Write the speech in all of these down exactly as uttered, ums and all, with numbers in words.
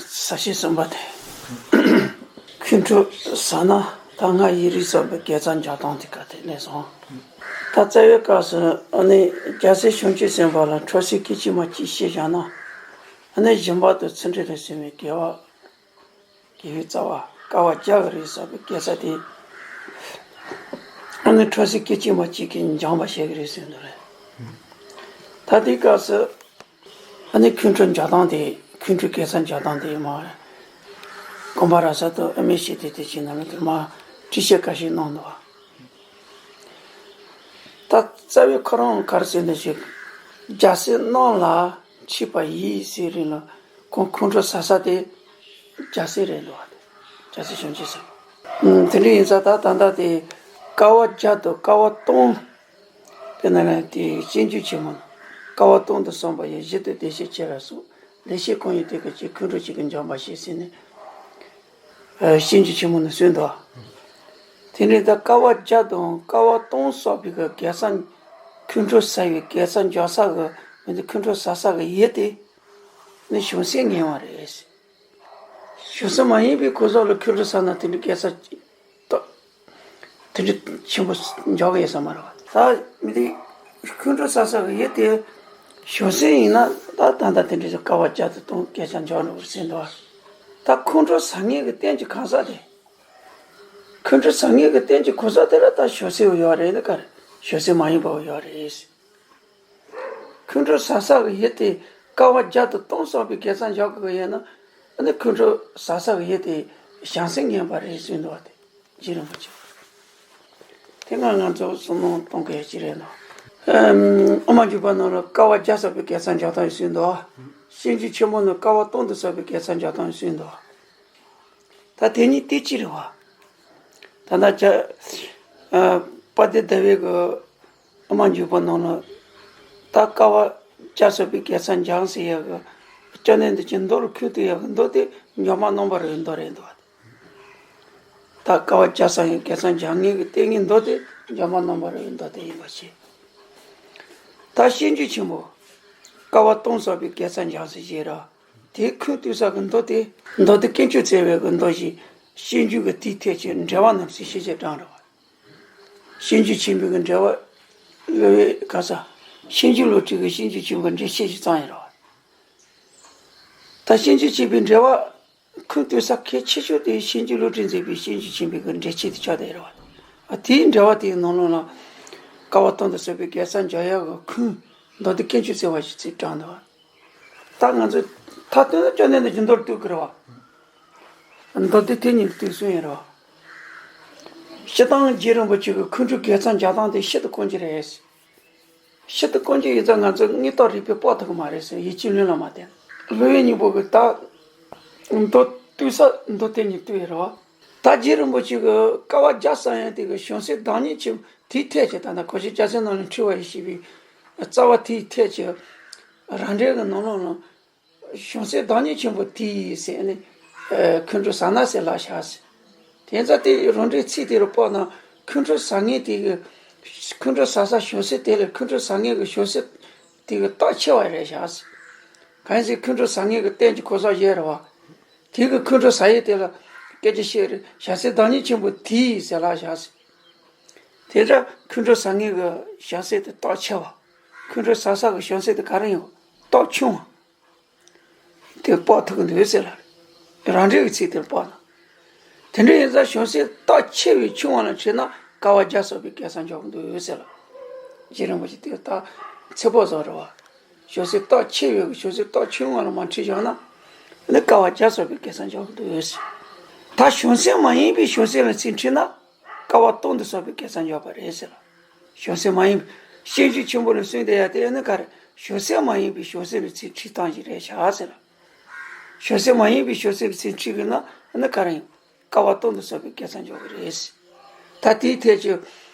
ས་བྱི་གསུམ་པ་དེ། ཁུན་ཁྲུ་ཟ་ན་ད་ང་ཡི་རིགས་སོགས་པའི་དགེ་རྩ་འཇོག་སྟངས་དེ་ག་དེ་ནས་སོང་། ད་རྩ་བའི་སྐབས་སུ་ཨ་ནི་རྒྱལ་སྲས་བྱང་ཆུབ་སེམས་དཔའ་ལ་འཕྲོ་སྲེག་སྐད་ཅིག་མ་གཅིག་བྱས་བཞག་ན། ཨ་ནི་སྦྱིན་པ་དང་ཚུལ་ཁྲིམས་ལ་སོགས་པའི་དགེ་བ། དགེ་བའི་རྩ་བ་དཀའ་བ་བརྒྱ་གི་རིགས་སོགས་པའི་དགེ་རྩ་དེ། ཨ་ནི་འཕྲོ་སྲེག་སྐད་ཅིག་མ་གཅིག་གིས་འཇོམས་པ་བྱེད་ཀྱི་རེད་ཟེར་འདུག་རེད། ད་དེའི་སྐབས་སུ། ཨ་ནི་ཁུན་ཁྲུ་འཇོག་སྟངས་དེ། ཁུན་ཁྲུ་དགེ་རྩ་འཇོག་སྟངས་དེ་མ། དགོན་པ་ར་ས་དང་ཨ་མའི་ཤེས་དེ་དེ་བྱས་ན་ལ་དེར་མ། བྲིས་བཤད་ཁ་ཤས་གནང་འདུག་བ། ད་རྩ་བའི་ཁོ་རང་ག་རེ་ཟེར་འདུག་ཞིག་རྒྱལ་སྲས་རྣམས་ལ་མཆིས་པ་ཡིས་ཟེར་རིང་ལ། ཁོང་ཁུན་ཁྲུ་ཟ་ས་དེ། རྒྱལ་སྲས་རེད་འདུག་བ། རྒྱལ་སྲས་བྱང་ཆུབ་སེམས། དེ་འདྲ་ཡིན་ཙང་ད་ད་ལྟ་དེ། དཀའ་བ་བརྒྱ་དང་དཀའ་བ་སྟོང་། དཔེར་ན་རང་དེ་སྤྱོད་འཇུག་ཆེན་མོ་ན། དཀའ་བ་སྟོང་དུ་སོམས་པ་ཡིས། གཞི་དང་བདེ་གཤེགས་ཆེ་རབ་སོགས། ལེགས་བཤད་གང་ཡིན་དེ་ཀུན་གྱི། ཁུན་ཁྲུ་གཅིག་གིས་འཇོམས་པར་བྱེད་ཟེར་ནས། ཨ། སྤྱོད་འཇུག་ཆེན་མོ་ན་གསུངས་འདུག་དེ་ནས་ད་དཀའ་བ་བརྒྱ་དང་དཀའ་བ་སྟོང་སོགས་པའི་གི་དགེ་རྩ། ཁུན་ཁྲུ་ཟ་བའི་དགེ་རྩ་འཇོག་ས་གི་མི་འདི་ཁུན་ཁྲུ་ཟ་ས་གི་ཡུལ་དེ་ནི་བྱང་སེམས་ངན་པ་རེད། བྱང་སེམས་མ་ཡིན་པའི་གོ་ས་ལ་ཁུན་ཁྲུ་ཟ་ན་དེ་འདྲའི་དགེ་རྩ་ཏོ། དེ་འདྲའི་ཆེན་པོ་འཇོག་གི་ཡོད་ས་མ་རེད་བ། ད་མི་དེ་ཁུན་ཁྲུ་ཟ་ས་གི་ཡུལ་དེ་བྱང་སེམས་ཡིན་ན་ད་ད་ད་དེ་འདྲའི་དཀའ་བ་བརྒྱ་དང་སྟོང་སྐད་ཆ་འཇོག་འགྲོ་གི་ཟེར་འདུག་བ། ད་ཁུན་ཁྲུ་ཟ་མཁན་གི་རྟེན་གྱི་གང་ཟག་དེ། ཁུན་ཁྲུ་ཟ་མཁན་གི་རྟེན་གྱི་གང་ཟག་དེ་ལ་ད་བྱང་སེམས་ཡོད་རེད་ན་ག་རེ། བྱང་སེམས་མ་ཡིན་པ་ཡོད་རེད། ཁུན་ཁྲུ་ཟ་ས་གི་ཡུལ་དེ་དཀའ་བ་བརྒྱ་དང་སྟོང་སོགས་པའི་དགེ་རྩ་འཇོག་དགོས་ཡོད་ན། ཨ་ནི་ཁུན་ཁྲུ་ཟ་ས་གི་ཡུལ་དེ་བྱང་སེམས་ངན་པ་རེད་ཟེར་འདུག་བ། དེ་རྗེ་རིན་པོ་ཆེ། དེ་སྔ་ང་ཚོ་བསམ་བློ་གཏོང་དགོས་ཡ་ཅིག་རེད་འདུག་ཨམ། དབུ་མ་འཇུག་པ་ནང་ལ་དཀའ་བ་བརྒྱ་བསགས་པའི་དགེ་རྩ་འཇོག་སྟངས་ཡོད་ཟེར་འདུག་སྤྱོད་འཇུག་ཆེན་མོ་ནང་དཀའ་བ་སྟོང་དུ་བསགས་པའི་དགེ་རྩ་འཇོག་སྟངས་ཡོད་ཟེར་འདུག་ད་དེ་གཉིས་དེ་གཅིག་རེད་བ། ད་ལྟ་ཅ། ཨ། དཔལ་ལྡན་ཟླ་བའི་གི་དབུ་མ་འཇུག་པ་ནང་ལ། ད་དཀའ་བ་བརྒྱ་བསགས་པའི་དགེ་རྩ་འཇོག་ཟེར་ཡ་གི། བཅོམ་ལྡན་འདས་ཀྱི་མདོ་ལ་ཁུངས་གཏུགས་ཡ་གི་མདོ་དེ་འཇོམས་པ་རྣམ་པར་རོལ་པའི་མདོ་རེད་འདུག་ད་དཀའ་བ་བརྒྱ་བསགས་ཡང་དགེ་རྩ་འཇོག་ངེས་ཀྱི་ལྟས་ངན་མདོ་དེ་འཇོམས་པ་རྣམ་པར་རོལ་པའི་མདོ་དེ་ཡིན་པ་བྱས། ད་སྤྱོད་འཇུག་ཆེན་པོ། དཀའ་བ་སྟོང་བསགས་པའི་དགེ་རྩ་འཇོག་ཟེར་བྱས་ར། དེའི་ཁུངས་གཏུགས་ས་གི་མདོ་དེ། མདོ་སྡེ་དཀོན་མཆོག་བརྩེགས་པའི་གི་མདོ་བཞི། སྤྱོད་འཇུག་གི་དེའི་ཐད་ཀྱི་འགྲེལ་པ་རྣམས་ཟེར་ཞེས་བྱ་གྲངས་རེད་བ། སྤྱོད་འཇུག་ཆེན་པོའི་གི་འགྲེལ་པ། སློབ་དཔོན་ག་ས། ཞིབ་འཇུག་བློ་གྲོས་ཀྱི་སྤྱོད་འཇུག་ཆེན་པོའི་འགྲེལ་བཤད་ཞིག་བརྩམས་ཡོད་རེད་བ། ད་སྤྱོད་འཇུག་ཆེན་པོའི་འགྲེལ་པ། ཁུངས་གཏུགས་ས་གལ་ཆེ་ཤོས་དེ་ཞིབ་འཇུག་བློ་གྲོས་མཛད་པའི་སྤྱོད་འཇུག་ཆེན་པོའི་གི་འགྲེལ་བཤད་དེ་ཆགས་བསྡད་ཡོད་རེད་བ། ཨ། དེའི་འགྲེལ་པ་དེའི་ནང་ལོགས་ལ། དཀའ་བ་སྟོང་དུ་བསགས་པའི་དགེ་རྩ་འཇོག་ཡག་གི་ཁུངས། མདོ་སྡེ་དཀོན་མཆོག་བརྩེགས་པ་ཞེས་ཚིག་དྲངས་འདུག་ད་ང་ཚོས་མཐའ་དོན་ལ་བཅོམ་ལྡན་འདས་ཀྱི་མདོ་ལ་གཏུག་གི་རེད་བ། མདོ་སྡེ་དེ་གཉིས་ལ་གཏུག་གསུངས་ཡོད་རེད་བ། སྤྱིར་བཏང་རྗེ་རིན་པོ་ཆེ་གིས་ཁུན་ཁྲུ་དགེ་རྩ་འཇོག་སྟངས་དེ་ཤིན་ཏུ་དཀོན་གྱི་རེད། ཤིན་ཏུ་དཀོན་གྱི་ཡིན་ཙང་ང་ཚོས་དངོས་སྟོབས་རིགས་པས་དཔོག་ཐུབ་ཀྱི་མ་རེད་ཟེར། ཡིད་ཆེས་ལུས་ལ་མ་བརྟེན། སློབ་དཔོན་གཉིས་པོ་གིས་ད་མདོ་གཏུག་ས་མདོ་སྡེ་གཉིས་གཏུག་ཡོད་རེད་བ། ད་རྗེ་རིན་པོ་ཆེ་གིས་དཀའ་བ་བརྒྱ་བསགས་ཡང་དེ་གི་བྱང་སེམས་བདག་ཉིད་ཆེན་པོ་དེའི་ཐད་ཀྱི། ད་ལྟ་གོ་ཆེན་རྒྱལ་སྲས་རྣམས་ལ་འཁྲི་བ་ཡིས་ཞེས་པའི་རྩ་བ་དེའི་ཐད་ཀྱི་རང་འགྲེལ་གྱི་ནང་ལོགས་ལ། བྱང་སེམས་བདག་ཉིད་ཆེན་པོ་དེས་ཟེར་ནས། ཨ། ཁུན་ཁྲུ་ཟ་ན་ཟེར་ལབ་བཞག་ཟེར། དེ་ཙང་དེ་རང་འགྲེལ་ཚིག་དེ་རུ་དཔོག་ན། ཁུན་ཁྲུ་ཟ་མཁན་དེ་གི། ཁུན་ཁྲུ་ཟ་ས་བྱང་སེམས་དེ་ལས་ཁུན་ཁྲུ་ཟ་མཁན་གྱི་བྱང་སེམས་དེ་གི་རྟགས་ཆེ་བ་རེད་བཞག་ཟེར། གང་ཡིན་ཟེར་ཁུན་ཁྲུ་ཟ་མཁན་གྱི་རྟེན་གྱི་གོ་ས་བཞི་རེད་བ། དེ་གི་ཁུན་ཁྲུ་ཟ་ཡས་དེ་ལ་སྐད་ཆ་བཤད་རེད། བྱང་སེམས་བདག་ཉིད་ཆེན་པོ་དེས་ཟེར་ལབ་བཞག་ཟེར། དེ་ཙང་ཁུན་ཁྲུ་ཟ་མཁན་གྱི་བྱང་སེམས་དེ་རྟགས་ཆེ་བ། ཁུན་ཁྲུ་ཟ་ས་གི་བྱང་སེམས་དེ་ག་རེ་ཡིན། རྟགས་ཆུང་བ། དེ་དཔོག་ཐུབ་ཀྱི་འདུག་ཟེར་ལ། རང་འགྲེལ་གྱི་ཚིག་དེར་དཔོག་ན། དེ་འདྲ་ཡིན་ཙང་བྱང་སེམས་རྟགས་ཆེ་བའི་ཆུང་བ་ལ་འཁྲིད་ན་དཀའ་བ་བརྒྱ་བསགས་པའི་དགེ་རྩ་འཇོག་གི་འདུག་ཟེར་ལ། རྗེ་རིན་པོ་ཆེ་དེ་ལྟར་ཚིག་ཕོ་བཟོ་རེད་བ། བྱང་སེམས་རྟགས་ཆེ་བའི་བྱང་སེམས་རྟགས་ཆུང་བ་ལ་མར་འཁྲིད་བཞག་ན། ཨ་ནི་དཀའ་བ་བརྒྱ་བསགས་པའི་དགེ་རྩ་འཇོག་གི་འདུག་ཟེར། ད་བྱང་སེམས་མ་ཡིན་པའི་བྱང་སེམས་ལ་ཚིག་འཁྲིད་ན། དཀའ་བ་སྟོང་དུ་བསགས་པའི་དགེ་རྩ་འཇོག་པ་རེད་ཟེར་ལ། བྱང་སེམས་མ་ཡིན་པའི་སྤྱོད་འཇུག་ཆེན་པོ་ལ་གསུངས་བསྡད་ཡ་དེ་ནི་ག་རེ། བྱང་སེམས་མ་ཡིན་པའི་བྱང་སེམས་ལ་ཚིག་འཁྲིད་སྟངས་ཤིག་རེད་བཞག་ཟེར་ལ། བྱང་སེམས་མ་ཡིན་པའི་བྱང་སེམས་ལ་ཚིག་འཁྲིད་གི་ན་ནི་ག་རེ་ཡིན། དཀའ་བ་སྟོང་དུ་བསགས་པའི་དགེ་རྩ་འཇོག་གི་རེད་ཟེར། ད་དེའི་ཐད་ཀྱི།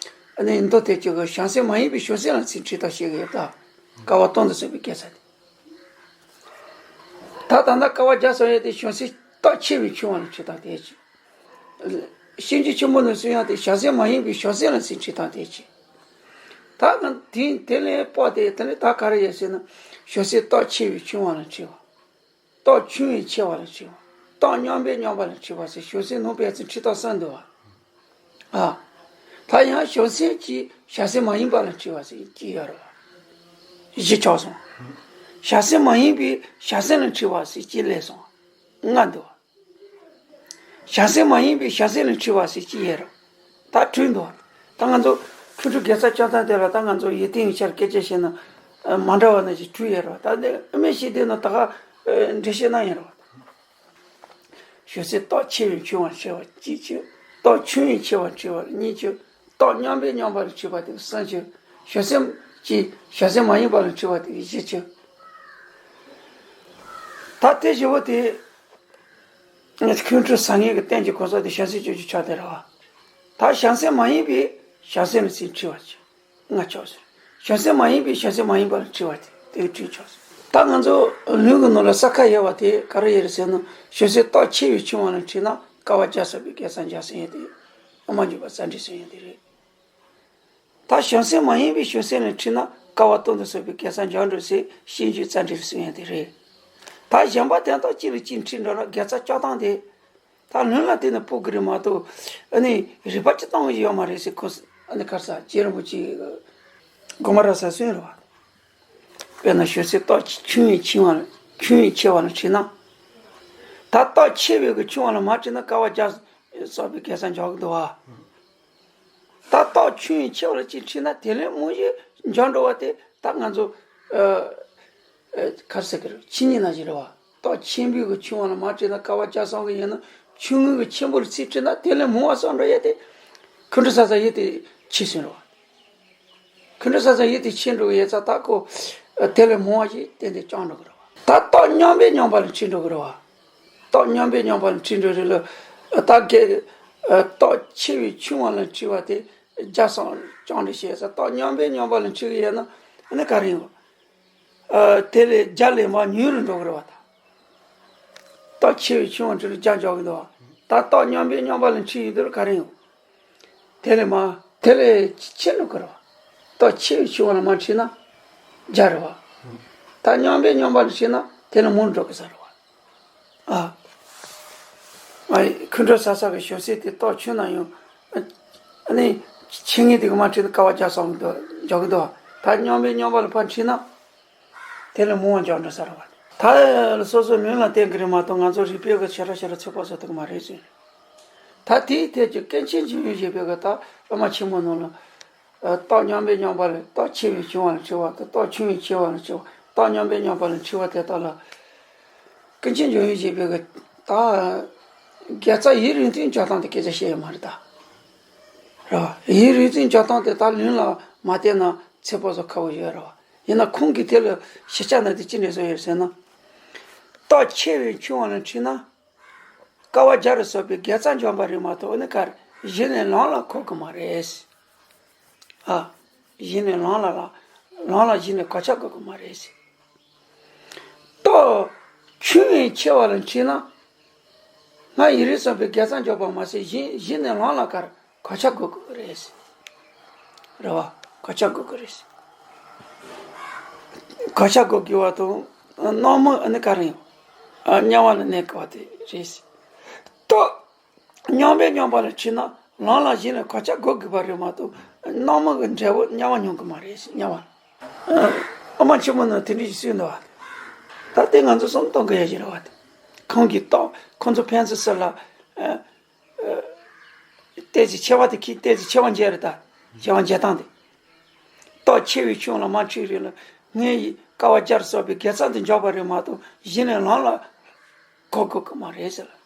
ཨ་ནི་མདོ་ཐད་ཀྱི་གི་བྱང་སེམས་མ་ཡིན་པའི་བྱང་སེམས་ལ་ཚིག་འཁྲིད་སྟངས་ཤིག་ཡོད་ད། དཀའ་བ་སྟོང་དུ་བསགས་པའི་དགེ་རྩ་དེ། ད་ད་ལྟ་དཀའ་བ་བརྒྱ་བསགས་ཡ་དེ་བྱང་སེམས་རྟགས་ཆེ་བའི་ཆུང་བ་ལ་འཁྲིད་སྟངས་དེ་ཅི། སྤྱོད་འཇུག་ཆེན་པོ་ནས་གསུང་ཡག་དེ་བྱང་སེམས་མ་ཡིན་པའི་བྱང་སེམས་ལ་ཚིག་འཁྲིད་སྟངས་དེ་ཅི། ད་གང་དེ་དེ་ལས་དཔོག་སྟེ་དེ་ནས་ད་ག་རེ་ཡོད་ཟེར་ན། བྱང་སེམས་རྟགས་ཆེ་བའི་ཆུང་བ་ལ་འཁྲིད་པ། རྟགས་ཆུང་བའི་ཆེ་བ་ལ་འཁྲིད་པ། རྟགས་མཉམ་པའི་མཉམ་པ་ལ་འཁྲིལ་བ་ཟེར། བྱང་སེམས་ནང་པའི་ཚིག་ཁྲིད་རྟགས་གསུམ་འདུག་བ། ཨ། ད་ཡང་བྱང་སེམས་ཀྱིས་བྱང་སེམས་མ་ཡིན་པ་ལ་འཁྲིལ་བ་ཟེར་གཅིག་ཡོད་རེད་བ། བཞི་ཆགས་སོང་། བྱང་སེམས་མ་ཡིན་པའི་བྱང་སེམས་ལ་འཁྲིལ་བ་ཟེར་གཅིག་སླེབས་སོང་། ལྔ་འདུག་བ། བྱང་སེམས་མ་ཡིན་པའི་བྱང་སེམས་ལ་འཁྲིལ་བ་ཟེར་གཅིག་ཡོད་རེད། ད་དྲུག་འདུག་བ། ད་ང་ཚོ་ཁོང་ཁྲོ་དགེ་རྩ་བཅོ་སྟངས་དེ་ལ་ད་ང་ཚོ་ཡིད་བརྟན་ཡིད་ཆེས་སྐད་ཆ་བཤད་ན་མ་འདྲ་བ་ནང་བཞིན་དྲུག་ཡོད་རེད་བ། ད་འདི་ཨ་མའི་ཤེས་ལྡན་ནང་ད་ག་འགྲེལ་བཤད་གནང་ཡོད་རེད་བ། བྱང་སེམས་རྟགས་ཆེ་བས་ཆུང་བ་འཁྲིལ་བ་གཅིག་བྱས། རྟགས་ཆུང་བས་ཆེ་བ་འཁྲིལ་བ་གཉིས་བྱས། རྟགས་མཉམ་པས་མཉམ་པ་ལ་འཁྲིལ་བ་དེ་གསུམ་བྱས། བྱང་སེམས་ཀྱིས་བྱང་སེམས་མ་ཡིན་པ་ལ་འཁྲིལ་བ་དེ་བཞི་བྱས། ད་དེ་བཞི་པོ་དེ་ཁོང་ཁྲོ་ཟ་མཁན་གྱི་རྟེན་གྱི་གོ་ས་དེ་བྱང་སེམས་བཅུ་གཅིག་ཆགས་བསྡད་རེད་བ། ད་བྱང་སེམས་མ་ཡིན་པའི་བྱང་སེམས་ལ་ཚིག་འཁྲིལ་བ་བྱས། ལྔ་ཆགས་སོང་། བྱང་སེམས་མ་ཡིན་པའི་བྱང་སེམས་མ་ཡིན་པ་ལ་འཁྲིལ་བ་དེ་དེ་གི་དྲུག་ཆགས་སོང་། ད་ང་ཚོ་ལུང་གི་ནང་ལ་ས་ཁ་ཡོད་པ་དེ་ག་རེ་ཡོད་རེད་ཟེར་ན། བྱང་སེམས་རྟགས་ཆེ་བས་ཆུང་བ་ལ་འཁྲིལ་ན་དཀའ་བ་བརྒྱ་བསགས་པའི་དགེ་རྩ་འཇགས་ཟེར་ཡ་དེ། དབུ་མ་འཇུག་པ་རྩ་འགྲེལ་ཟེར་ཡ་དེ་རེད། ད་བྱང་སེམས་མ་ཡིན་པའི་བྱང་སེམས་ལ་འཁྲིལ་ན་དཀའ་བ་སྟོང་དུ་བསགས་པའི་དགེ་རྩ་འཇགས་འགྲོ་ཟེར་བཤད་རྒྱུད་རྩ་འགྲེལ་ཟེར་ཡ་དེ་རེད། ད་གཞན་པ་དེ་དག་གཅིག་ལ་གཅིག་འཁྲིལ་འགྲོ་ན་དགེ་རྩ་བཅོ་སྟངས་དེ། ད་ལུང་ལ་བརྟེན་ནས་སྤོ་གི་རེད་མ་གཏོགས། ཨ་ནི་རིགས་པ་སྤྱིར་བཏང་གི་ཡོད་མ་རེད་ཟེར་ཁོ། ཨ་ནི་ག་རེ་ཟེར། རྗེ་རིན་པོ་ཆེས་དགོངས་པ་རབ་གསལ་གསུངས་རེད་བ། དཔེར་ན་བྱང་སེམས་རྟགས་ཆུང་བས་ཆེ་བ་ལ་ཆུང་བས་ཆེ་བ་ལ་འཁྲིལ་ན། ད་རྟགས་ཆེ་བས་གི་ཆུང་བ་ལ་མ་འཁྲིལ་ན་དཀའ་བ་བརྒྱ་བསགས་པའི་དགེ་རྩ་འཇགས་གི་འདུག་བ། ད་རྟགས་ཆུང་བས་ཆེ་བ་ལ་གཅིག་འཁྲིལ་ན་དེ་ལས་མང་བ་ཞིག་འཇགས་འགྲོ་བ་དེ་ད་ང་ཚོ། ཨ། ཨ། ག་རེ་ཟེར་གི་རེད། ཆོས་ཉིད་ནང་བཞིན་རེད་བ། རྟགས་ཆེན་པོའི་གི་ཆུང་བ་ལ་མ་འཁྲིལ་ན་དཀའ་བ་བརྒྱ་བསགས་གི་ཡིན་ན། ཆུང་ངུའི་གི་ཆེན་པོ་ལ་ཚིག་འཁྲིལ་ན་དེ་ལས་མང་བ་བསགས་འགྲོ་ཡ་དེ། ཁོང་ཁྲོ་ཟ་ཟ་ཡུལ་དེ་ཆེ་སོང་རེད་བ། ཁོང་ཁྲོ་ཟ་ཟ་ཡུལ་དེ་ཆེ་འགྲོ་གི་ཡོད་ཙང་ད་ཁོ། ཨ། དེ་ལས་མང་བ་ཞིག་ཏན་ཏན་བསགས་འགྲོ་གི་རེད་བ། ད་རྟགས་མཉམ་པས་མཉམ་པ་ལ་འཁྲིལ་འགྲོ་གི་རེད་བ། རྟགས་མཉམ་པས་མཉམ་པ་ལ་འཁྲིལ་འགྲོ་རེད་ལ། ད་གི། ཨ། རྟགས་ཆེ་བས་ཆུང་བ་ལ་འཁྲིལ་བ་དེ་བརྒྱ་བསགས་བསགས་འགྲོ་བྱས་ཙང་རྟགས་མཉམ་པས་མཉམ་པ་ལ་འཁྲིལ་གི་ཡོད་ན། ཨ་ནི་ག་རེ་ཡོང་། ཨ། དེ་ལས་བརྒྱ་ལས་མར་ཉུང་རུ་འགྲོ་གི་རེད་བ་ད། རྟགས་ཆེ་བས་ཆུང་བ་འཁྲིལ་ལ་བརྒྱ་འཇོག་གི་འདུག་བ། ད་རྟགས་མཉམ་པས་མཉམ་པ་ལ་འཁྲིལ་ཡོང་དུས་ལ་ག་རེ་ཡོང་། དེ་ལས་མར་དེ་ལས་ཆེ་འགྲོ་གི་རེད་བ། རྟགས་ཆེ་བས་ཆུང་བ་ལ་མར་འཁྲིལ་ན་བརྒྱ་རེད་བ། ད་མཉམ་པས་མཉམ་པ་ལ་འཁྲིལ་ན་དེ་ལས་མང་འགྲོ་གི་ས་རེད་བ། ཨ། ཨ། ཁོང་ཁྲོ་ཟ་ས་གི་བྱང་སེམས་དེ་རྟགས་ཆུང་ན་ཡང་། ཨ་ནི་ཆེ་ངེས་དེ་གི་མར་འཁྲིལ་ན་དཀའ་བ་བརྒྱ་བསགས་འགྲོ་གི་འདུག་བ། ད་མཉམ་པས་མཉམ་པ་ལ་ཕར་འཁྲིལ་ན། དེ་ལས་མང་བ་འཇོག་འགྲོ་ས་རེད་བ། ད་སོ་སོའི་ལུང་ལ་བརྟེན་གི་རེད་མ་གཏོགས་ང་ཚོ་རིགས་པས་གི་ཞེ་དྲག་ཞེ་དྲག་ཚོད་དཔག་བཟོ་ཐུབ་གི་མ་རེད་ཟེར། ད་དེའི་ཐད་ཀྱི་ཀུན་མཁྱེན་འཇམ་དབྱངས་བཞད་པའི་གི་ད་དབུ་མ་ཆེན་མོ་ནང་ལ། ཨ། རྟགས་མཉམ་པས་མཉམ་པ་ལ་རྟགས་ཆེ་བས་ཆུང་བ་ལ་འཁྲིལ་བ་དང་རྟགས་ཆུང་བས་ཆེ་བ་ལ་འཁྲིལ་བ། རྟགས་མཉམ་པས་མཉམ་པ་ལ་འཁྲིལ་བ་དེ་དག་ལ། ཀུན་མཁྱེན་འཇམ་དབྱངས་བཞད་པའི་གི་ད་དགེ་རྩ་ཡུན་རིང་ཐུང་འཇོག་སྟངས་དེ་སྐད་ཆ་བཤད་ཡོད་མ་རེད་ད། རེད་བ། ཡུན་རིང་ཐུང་འཇོག་སྟངས་དེ་ད་ལུང་ལ་མ་བལྟས་ན་ཚོད་དཔག་བཟོ་ཁག་པོ་ཡོད་རེད་བ། ཡིན་ན་ཁོང་གིས་དེ་ལ་ཞིབ་ཆ་གནང་དེ་ཅི་ནས་བཟོས་ཡོད་ཟེར་ན། རྟགས་ཆེ་བས་ཆུང་བ་ལ་འཁྲིལ་ན། དཀའ་བ་བརྒྱ་རུ་སོགས་པའི་དགེ་རྩ་འཇོག་པ་རེད་མ་གཏོགས་ཨ་ནི་གར་གཞི་ནས་ལམ་ལ་འཁོར་གི་མ་རེད། ཨ། གཞི་ནས་ལམ་ལ་ལ་ལམ་ལ་གཞི་ནས་གོ་ཆ་བགོ་གི་མ་རེད། རྟགས་ཆུང་བས་ཆེ་བ་ལ་འཁྲིལ་ན། སྔར་ཡུན་རིང་བསགས་པའི་དགེ་རྩ་འཇོག་པ་མ་ཟད་གཞི་གཞི་ནས་ལམ་ལ་གར་གོ་ཆ་བགོ་དགོས་ཀྱི་རེད། རེད་བ། གོ་ཆ་བགོ་དགོས་རེད། གོ་ཆ་བགོ་དགོས་པ་དང་སྣང་མུན་ཨ་ནི་ག་རེ་ཡང་། ཨ། དམྱལ་བ་ལ་གནས་དགོས་པ་དེ་རེད། རྟགས་མཉམ་པས་མཉམ་པ་ལ་འཁྲིལ་ན་ལམ་ལ་གཞི་ནས་གོ་ཆ་བགོ་དགོས་པ་རེད་མ་གཏོགས་སྣང་མུན་གྱི་འབྲས་བུ་དམྱལ་བ་མྱོང་གི་མ་རེད། དམྱལ་བ། ཨ། དབུ་མ་ཆེན་མོ་ནང་དེ་འདྲ་ཞིག་གསུངས་འདུག་བ། ད་དེ་ང་ཚོ་བསམ་བློ་གཏོང་དགོས་ཡ་ཞིག་རེད་བ། ཁོང་གིས་རྟགས་ཁོང་ཚོ་ཕན་ཚུན་ཟེར་ལ། ཨ། ཨ། ཏོག་ཙམ་ཆེ་བ་དེ་ཁྱེད་ཏོག་ཙམ་ཆེ་བ་འཇལ་རེད་ད། ཆེ་བ་འཇལ་སྟངས་དེ། རྟགས་ཆེ་བས་ཆུང་ལ་མར་འཁྲིལ་རེད་ལ། སྔར་ཡི་དཀའ་བ་བརྒྱ་རུ་སོགས་པའི་དགེ་རྩ་དེ་འཇོག་པ་རེད་མ་གཏོགས་གཞི་ནས་ལམ་ལ་འཁོར་དགོས་ཀྱི་མ་རེད་ཟེར་ལ།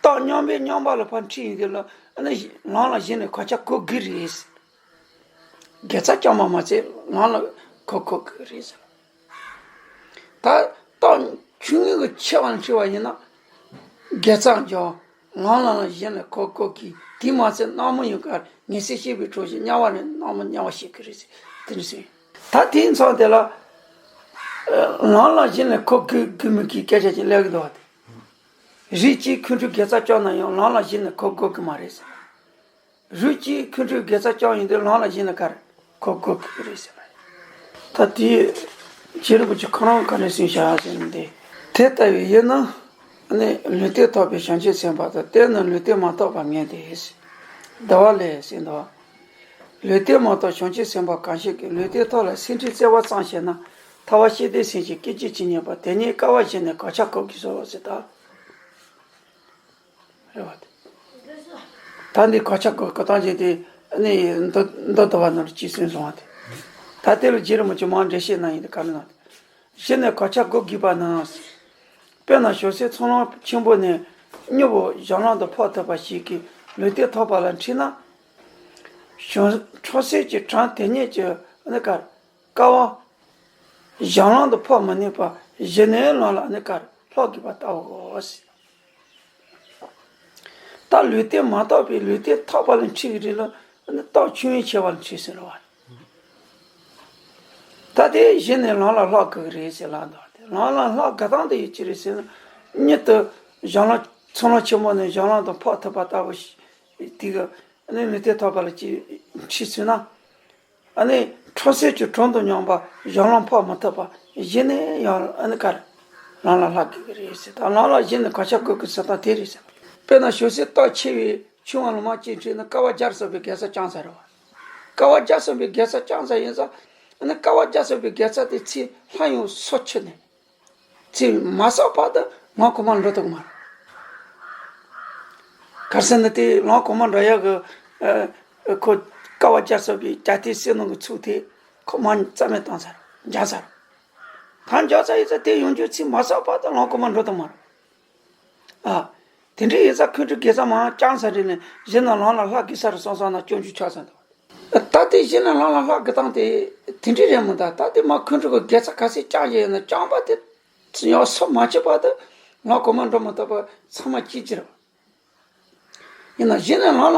རྟགས་མཉམ་པས་མཉམ་པ་ལ་ཕར་འཁྲིལ་ཡོང་དུས་ལ་ཨ་ནི་ལམ་ལ་གཞི་ནས་གོ་ཆ་བགོ་དགོས་རེད་ཟེར། དགེ་རྩ་བསྐྱངས་པ་མ་ཚད་ལམ་ལ་འཁོར་དགོས་ཀྱི་རེད་ཟེར། ད་རྟགས་ཆུང་ངུ་གི་ཆེ་བ་ལ་འཁྲིལ་བ་ཡིན་ན། དགེ་རྩ་འཇོག་ལམ་ལ་ལ་གཞན་ལ་འཁོར་དགོས་ཀྱི་དེ་མ་ཚད་སྣང་མུན་ཡོད་ཀར་ངེས་ཤེས་སྐྱེས་པའི་གྲོགས་ཤིག་དམྱལ་བ་ནས་སྣང་མུན་དམྱལ་བ་ཤེས་ཀྱི་རེད་ཟེར་དེ་འདྲ་ཟེར། ད་དེའི་མཚམས་དེ་ལ། ལམ་ལ་གཞན་ལ་འཁོར་དགོས་དགོས་མིན་གྱི་སྐད་ཆ་ཅིག་སླེབས་ཀྱི་འདུག་བ་དེ། རིགས་གཅིག་ཁོང་ཁྲོས་དགེ་རྩ་བཅོས་ན་ཡང་ལམ་ལ་གཞན་ལ་འཁོར་དགོས་ཀྱི་མ་རེད་ཟེར། རུས་ཀྱིས་ཁོང་ཁྲོས་དགེ་རྩ་བཅོས་ཡོང་དུས་ལམ་ལ་གཞན་ལ་གར་གོ་གོ་གི་རེད་ཟེར་བ། ད་དེ་རྗེ་རིན་པོ་ཆེ་ཁོ་རང་ག་ནས་གསུངས་བཞག་ཟེར་ན་འདི། དེ་ལྟ་བུའི་ཡུལ་ནི་ ནི་ལུས་རྟེན་ཐོབ་པའི་བྱང་ཆུབ་སེམས་དཔའ་དང་། དེ་ནི་ལུས་རྟེན་མ་ཐོབ་པ་ངེས་ཏེ། བདེ་བ་ལས་ཟེར་འདུག། ལུས་རྟེན་མ་ཐོབ་བྱང་ཆུབ་སེམས་དཔའ་གང་ཞིག་གིས། ལུས་རྟེན་ཐོབ་ལ་སེམས་ཁྲལ་བརྩེ་བ་ཙམ་བྱས་ན། ཐར་པ་ཤེས་ལྡན་སེམས་ཀྱི་སྐད་ཅིག་ཅིག་རྙེད་པ་དེ་ཉིད་དཀའ་བ་གཞན་ནས་གོ་ཆ་བགོ་དགོས་སོ་ཟེར་ད། རེད་བ། ད་འདི་གོ་ཆ་བགོ་གོ་སྟངས་ཅན་དེ་ནི་མདོ་མདོ་སྡུད་པ་ནང་ལ་ཅིག་གསུངས་སོང་བ་དེ། ད་དེ་ལ་རྗེ་རིན་པོ་ཆེ་མར་འགྲེལ་བཤད་གནང་ཡིན་དེ་ག་རེ་གནང་དེ། གཞི་ནས་གོ་ཆ་བགོ་དགོས་པ་ན། དཔེར་ན་ཞོ་ཟས་ཚོང་ལམ་ཆེན་པོ་ནས་མྱུར་བོ་གཞན་ལམ་དུ་ཕོག་ཐུབ་པ་ཞིག་གི་ལུས་རྟེན་ཐོབ་པ་ལ་འཁྲིལ་ན། གཞན་འཕྲོག་བྱེད་ཀྱི་གྲངས་དེ་ཉིད་ཀྱི་ནི་ཀར་དཀའ་བ། གཞན་ལམ་དུ་ཕོག་མི་ནུས་པ་གཞི་ནས་ལམ་ལ་ནི་ཀར་ལྷག་དགོས་པ་ལྟ་བུའོ། ད་ལུས་རྟེན་མ་ཐོབ་པའི་ལུས་རྟེན་ཐོབ་པ་ལ་འཁྲིལ་གྱི་རེད་ལ། རྟགས་ཆོས་དབྱིངས་ཆེ་བ་ལ་འཁྲིལ་ཟེར་བ། ད་དེ་གཞི་ནས་ལམ་ལ་ལྷག་དགོས་ཀྱི་རེད་ཟེར་ལབ་འདུག། དེ་ལམ་ལ་ལྷག་དགོས་སྟངས་དེ་ཡོད་ཀྱི་རེད་ཟེར་ན། མྱུར་དུ་གཞན་ལམ་ཚོང་ལམ་ཆེན་མོ་ནས་གཞན་ལམ་དུ་ཕོག་ཐུབ་པ་ལྟ་བུ་ཞིག་དེ་ག་ནི་ལུས་རྟེན་ཐོབ་པ་ལ་ཅིག་འཁྲིལ་ཚུལ་ན། ཨ་ནི་འཕྲོག་བྱེད་ཀྱི་གྲོང་དུ་མྱོང་བ་གཞན་ལམ་ཕོག་མི་ཐུབ་པ་གཞི་ནས་ཡང་ཨ་ནི་ཀར་ལམ་ལ་ལྷག་དགོས་ཀྱི་རེད་ཟེར། ད་ལམ་ལ་གཞི་ནས་གོ་ཆ་བགོ་དགོས་ཟེར་སྟངས་དེ་རེད་ཟེར། དཔེར་ན་ཞོ་ཟས་སྟོབས་ཆེ་བའི་ཆུང་བ་ལ་མར་ཅིག་འཁྲིལ་ན་ཀ་བ་བརྒྱ་གསུམ་པའི་དགེ་རྩ་བསྐྱངས་ཚར་རེད་བ། ཀ་བ་བརྒྱ་གསུམ་པའི་དགེ་རྩ་བསྐྱངས་ཚར་ཡིན་ཙང་། ཨ་ནི་ཀ་བ་བརྒྱ་གསུམ་པའི་དགེ་རྩ་དེ་ཚེ་སླར་ཡང་སོ་ཆུད་ནས། ཚེ་མ་བསགས་བར་དུ་ལམ་གོང་མར་འགྲོ་ཐུབ་ཀྱི་མ་རེད། ག་རེ་ཟེར་ན་དེ་ལམ་གོང་མར་འགྲོ་ཡག་གི་ཨ་ཁོ་ཀ་བ་བརྒྱ་གསུམ་པའི་རྒྱ་སྟེང་བསོད་ནམས་ཀྱི་ཚོགས་དེ་ཁོ་མར་རྩ་མེད་བཏང་ཚར། འཇགས་ཚར། ད་འཇགས་ཚར་ཡིན་ཙང་དེ་ཡོང་རྒྱུ་ཚེ་མ་བསགས་བར་དུ་ལམ་གོང་མར་འགྲོ་ཐུབ་མ་རེད། ཨ། དེ་འདྲའི་ཡིན་ཙང་ཁོང་ཁྲོ་དགེ་རྩ་མར་བསྐྱངས་ཚར་རེད་ནས་གཞི་ནས་ལམ་ལ་ལྷག་དགོས་ས་རེད་བསམ་བསམ་ན་སྐྱོན་བརྗོད་ཆགས་ཚར་འདུག། ད་ལྟའི་གཞི་ནས་ལམ་ལ་ལྷག་དགོས་སྟངས་དེ་དེ་འདྲའི་རེད་མོ། ད་ད་ལྟའི་མ་ཁོང་ཁྲོ་གི་དགེ་རྩ་ག་ཚད་བསྐྱངས་ཀྱི་ཡོད་ན་བསྐྱངས་པ་དེ་ཡང་སོ་མ་ཆུད་བར་དུ་ལམ་གོང་མར་འགྲོ་མི་ཐུབ་པ་ཚང་མ་སྐྱེ་རྒྱུ་རེད། ཡིན་ན་གཞི་ནས་ལམ་ལ་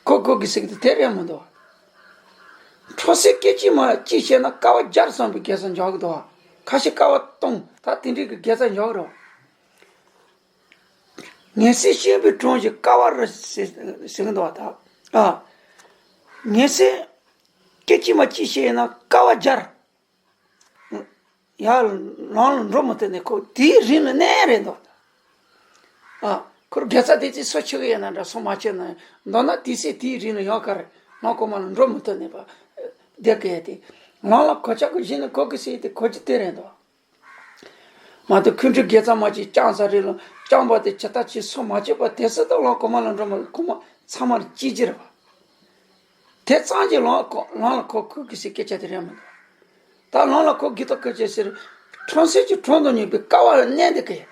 གོ་དགོས་ཀྱི་ཟེར་གྱི་དེ་དེ་རེད་མོ་འདུག། འཕྲོག་བྱེད་སྐད་ཅིག་མ་གཅིག་བྱས་ན་ཀ་བ་བརྒྱ་གསུམ་པའི་དགེ་རྩ་འཇོག་གི་འདུག། ཁ་ཤས་ཀ་བ་སྟོང་། ད་དེ་འདྲའི་གི་དགེ་རྩ་འཇོག་གི་རེད། ངེས་ཤེས་སྐྱེས་པའི་གྲོང་གཞི་ཀ་བ་རུ་ཟེར་ཟེར་གྱི་འདུག་བ་ད། ཨ། ངེས་ཤེས་སྐད་ཅིག་མ་གཅིག་བྱས་ན་ཀ་བ་བརྒྱ། ཡར་ལམ་ལ་འགྲོ་མི་ཐུབ་ནས་ཁོ་དེའི་རིང་ལ་གནས་རེད་འདུག། ཨ། ཁོར་དགེ་རྩ་དེ་ཚོ་སོ་ཆུད་ཀྱི་ཡོད་ན་འདྲ། སོ་མ་ཆུད་ན་མདོར་ན་དེ་ཚེ་དེའི་རིང་ལ་ཡང་ག་རེ་ལམ་གོང་མ་ལ་འགྲོ་མི་ཐུབ་ནས་པ་བསྡད་ཀྱི་ཡོད་དེ། ལམ་ལ་གོ་ཆ་གི་གཞི་ནས་གོ་གི་ཟེར་དེ་གོ་རྒྱུ་དེ་རེད་འདུག། མ་གཏོགས་ཁོང་ཁྲོ་དགེ་རྩ་མ་གཅིག་བསྐྱངས་ས་རེད་ལ། བསྐྱངས་པ་དེ་ཇི་ལྟར་ཅིག་སོ་མ་ཆུད་པ་དེ་སྲིད་དུ་ལམ་གོང་མ་ལ་འགྲོ་མ་གོང་མ་ཚང་མར་སྐྱེ་རྒྱུ་རེད་བ། དེ་ཙམ་གྱིས་ལམ་གོ་ལམ་ལ་གོ་དགོས་ཀྱི་ཟེར་སྐད་ཆ་དེ་རེད་མི་འདུག། ད་ལམ་ལ་གོ་དགོས་དང་གོ་ཆ་ཟེར། འཕྲོག་བྱེད་ཀྱི་གྲོང་དུ་མྱོང་བའི་ཀ་བ་ལ་གནས་འདི་གས།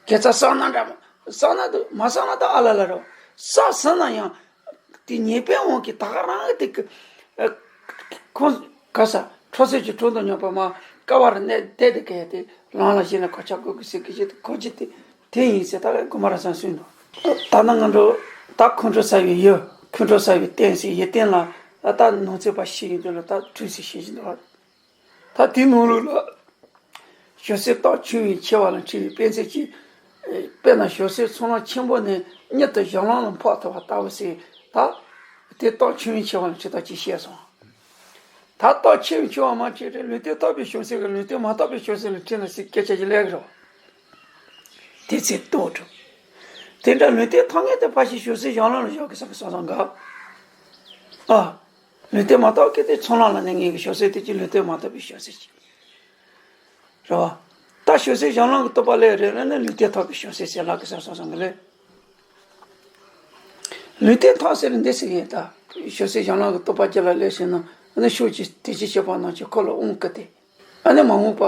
དགེ་རྩ་བསགས་ན་འདྲ་མོ། བསགས་ན་འདུག། མ་བསགས་ན་འདུག། ཨ་ལ་ལ་རོ། བསགས་ཟིན་ན་ཡང་དེ་ཉེས་པའི་དབང་གིས་ད་ག་རང་གི་དེ་གི་ཨ་ཁོང་ག་ས་འཕྲོག་བྱེད་ཀྱི་གྲོང་དུ་མྱོང་བ་མ་ཀ་བ་རུ་གནས་བསྡད་དེ་གས་དེ་ལམ་ལ་གཞི་ནས་གོ་ཆ་བགོ་དགོས་ཟེར་གི་ཞིག་གོ་རྒྱུ་དེ་དེ་ཡིན་ཟེར་ད་ག་གོ་མ་ར་སང་གསུངས་འདུག། ད་ནི་ང་ཚོ་ད་ཁོང་ཁྲོ་ཟ་བའི་ཡུལ། ཁོང་ཁྲོ་ཟ་བའི་རྟེན་ཟེར་ཡུལ་རྟེན་ལ་ད་ནང་ཚན་པ་ཞིག་ཡིན་དུས་ལ་ད་གྲོས་ཟེར་བཤད་བཞིན་འདུག། ད་དེའི་ནང་ལོགས་ལ་ཞོ་ཟས་སྟོབས་ཆུང་བའི་ཆེ་བ་ལ་འཁྲིལ་བའི་དཔེ་མཚོན་གཅིག། དཔེར་ན་ཞོ་ཟས་ཚོང་ལམ་ཆེན་པོ་ནས་མྱུར་དུ་གཞན་ལམ་ལ་ཕོག་ཐུབ་པ་ལྟ་བུ་ཟེར། ད་དེ་སྟོབས་ཆུང་བའི་ཆེ་བ་ལ་འཁྲིལ་སྟངས་གཅིག་བཤད་སོང་། ད་སྟོབས་ཆེ་བའི་ཆེ་བ་མ་འཁྲིལ་ཏེ་ལུས་རྟེན་ཐོབ་པའི་ཞོ་ཟས་ཀྱིས་ལུས་རྟེན་མ་ཐོབ་པའི་ཞོ་ཟས་ལ་འཁྲིལ་ན་ཟེར་སྐད་ཆ་ཞིག་སླེབས་ཀྱི་རེད། དེ་ཚེ་ལྟོས་གྲུབ། དེ་འདྲ་ལུས་རྟེན་ཐོབ་མཁན་དེ་ཕ་ཞིག་ཞོ་ཟས་གཞན་ལམ་ལ་འཇོག་གི་ས་གི་སོང་སོང་ག། ཨ། ལུས་རྟེན་མ་ཐོབ་མཁན་དེ་ཚོང་ལམ་ལ་གནས་མཁན་གྱི་ཞོ་ཟས་དེ་གཅིག། ལུས་རྟེན་མ་ཐོབ་པའི་ཞོ་ཟས་གཅིག། རེད་བ། ད་ཞོ་ཟས་གཞན་ལམ་གྱི་རྟོགས་པ་སླེབས་རེད་ལབ་ན་ལུས་རྟེན་ཐོབ་པའི་ཞོ་ཟས་ཟེར་ལབ་གི་ས་སོང་སོང་གི་ལས། ལུས་རྟེན་ཐོབ་ཟེར་འདི་ཟེར་གི་ཡིན་ད། ཞོ་ཟས་གཞན་ལམ་གྱི་རྟོགས་པ་རྒྱུད་ལ་སླེབས་ཟིན་ན་ཨ་ནི་ཕྱོགས་ཀྱི་དེ་ཅི་བྱེད་པ་ནང་བཞིན་ཁོ་ལ་དབང་བསྐུར་ཏེ། ཨ་ནི་མ་འོངས་པ་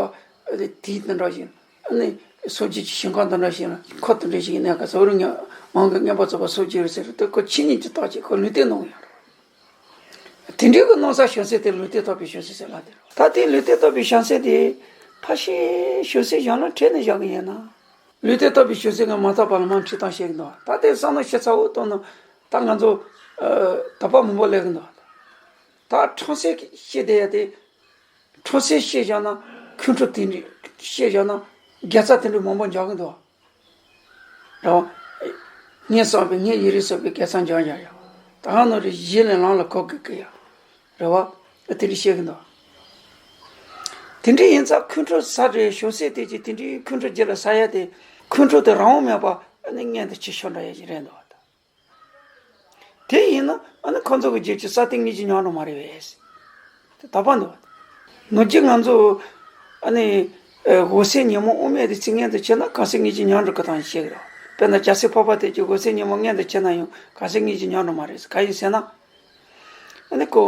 དེ་དེ་འདི་འདྲ་བཞིན། ཨ་ནི་སངས་རྒྱས་ཀྱི་ཞིང་ཁམས་འདི་འདྲ་ཞིག་ལ་འཁོར་དེ་འདྲ་ཞིག་གནས་ག་ཟེར་བར་ངས་མང་གི་མངོན་པར་རྫོགས་པར་སངས་རྒྱས་པའི་ཚེ་རུ་དེ་ཁོ་ཆོས་ཉིད་ཀྱི་རྟགས་ཀྱིས་ཁོ་ལུས་རྟེན་གནང་ཡོད་རེད། དེ་འདྲའི་གི་གནང་ས་ཞོ་ཟས་དེ་ལུས་རྟེན་ཐོབ་པའི་ཞོ་ཟས་ཟེར་ལབ་དེ་རེད། ད་དེ་ལུས་རྟེན་ཐོབ་པའི་ཞོ་ཟས་དེ་ཕ་ཤི་ཞོ་ཟས་གཞན་ལ་ཁྲིད་ནས་བཞག་གི་ཡིན་ན། ལུས་རྟེན་ཐོབ་པའི་ཞོ་ཟས་ཀྱིས་མ་ཐོབ་པ་ལ་མར་ཁྲིད་སྟངས་བཤད་གི་འདུག། ད་དེ་བསམ་བློ་ཞིབ་ཚགས་པོ་བཏང་ན་ད་ང་ཚོ་ཨ་དོགས་པ་མང་པོ་སླེབས་གི་འདུག། ད་འཕྲོག་བྱེད་ཀྱི་བཤད་བསྡད་ཡ་དེ། འཕྲོག་བྱེད་བཤད་བཞག་ན་ཁོང་ཁྲོ་དེ་འདྲ་བཤད་བཞག་ན་དགེ་རྩ་དེ་འདྲ་མང་པོ་འཇོག་གི་འདུག། རེད་བ། ངས་བསགས་པའི་ངས་ཡུན་རིང་བསགས་པའི་དགེ་རྩ་འཇོག་ཡ་ཡོད། ད་ག་ནང་རེ་གཞི་ནས་ལམ་ལ་གོ་དགོས་ཀྱི་ཡ། རེད་བ། དེ་འདྲ་བཤད་གི་འདུག། དེ་འདྲ་ཡིན་ཙང་ཁོང་ཁྲོ་ཟ་རེད། ཞོ་ཟས་དེ་ཅིག་དེ་འདྲའི་ཁོང་ཁྲོ་རྒྱུད་ལ་ཟ་ཡ་དེ། ཁོང་ཁྲོ་དེ་རང་དབང་མེད་པ་ཨ་ནི་མངལ་དུ་ཆུད་ཤོར་འདྲ་ཡོད་ཀྱི་རེད་འདུག་བ། དེ་ཡིན་ན་ཨ་ནི་ཁོ་ཚོ་གི་རྒྱུད་ཀྱི་ས་སྟེང་གཉིས་ཀྱི་ཉམས་འགྲོ་མ་རེད་པས། དེ་དོགས་པ་འདུག་བ། ནུབ་རྒྱུད་ང་ཚོ་ཨ་ནི་འོད་གསལ་ཉོན་མོངས་དབུ་མའི་དེ་ཚིག་མངལ་དུ་ཆུད་ན་གང་ཟག་གཉིས་ཀྱི་ཉམས་འགྲོ་གི་སྟངས་ཤིག་བཤད་ཀྱི་རེད། དཔེར་ན་རྒྱལ་སྲས་འཕགས་པ་དེ་ཀྱི་འོད་གསལ་ཉོན་མོངས་མངལ་དུ་ཆུད་ན་ཡང་གང་ཟག་གཉིས་ཀྱི་ཉམས་འགྲོ་མ་རེད། གང་ཡིན་ཟེར་ན། ཨ་ནི་ཁོ།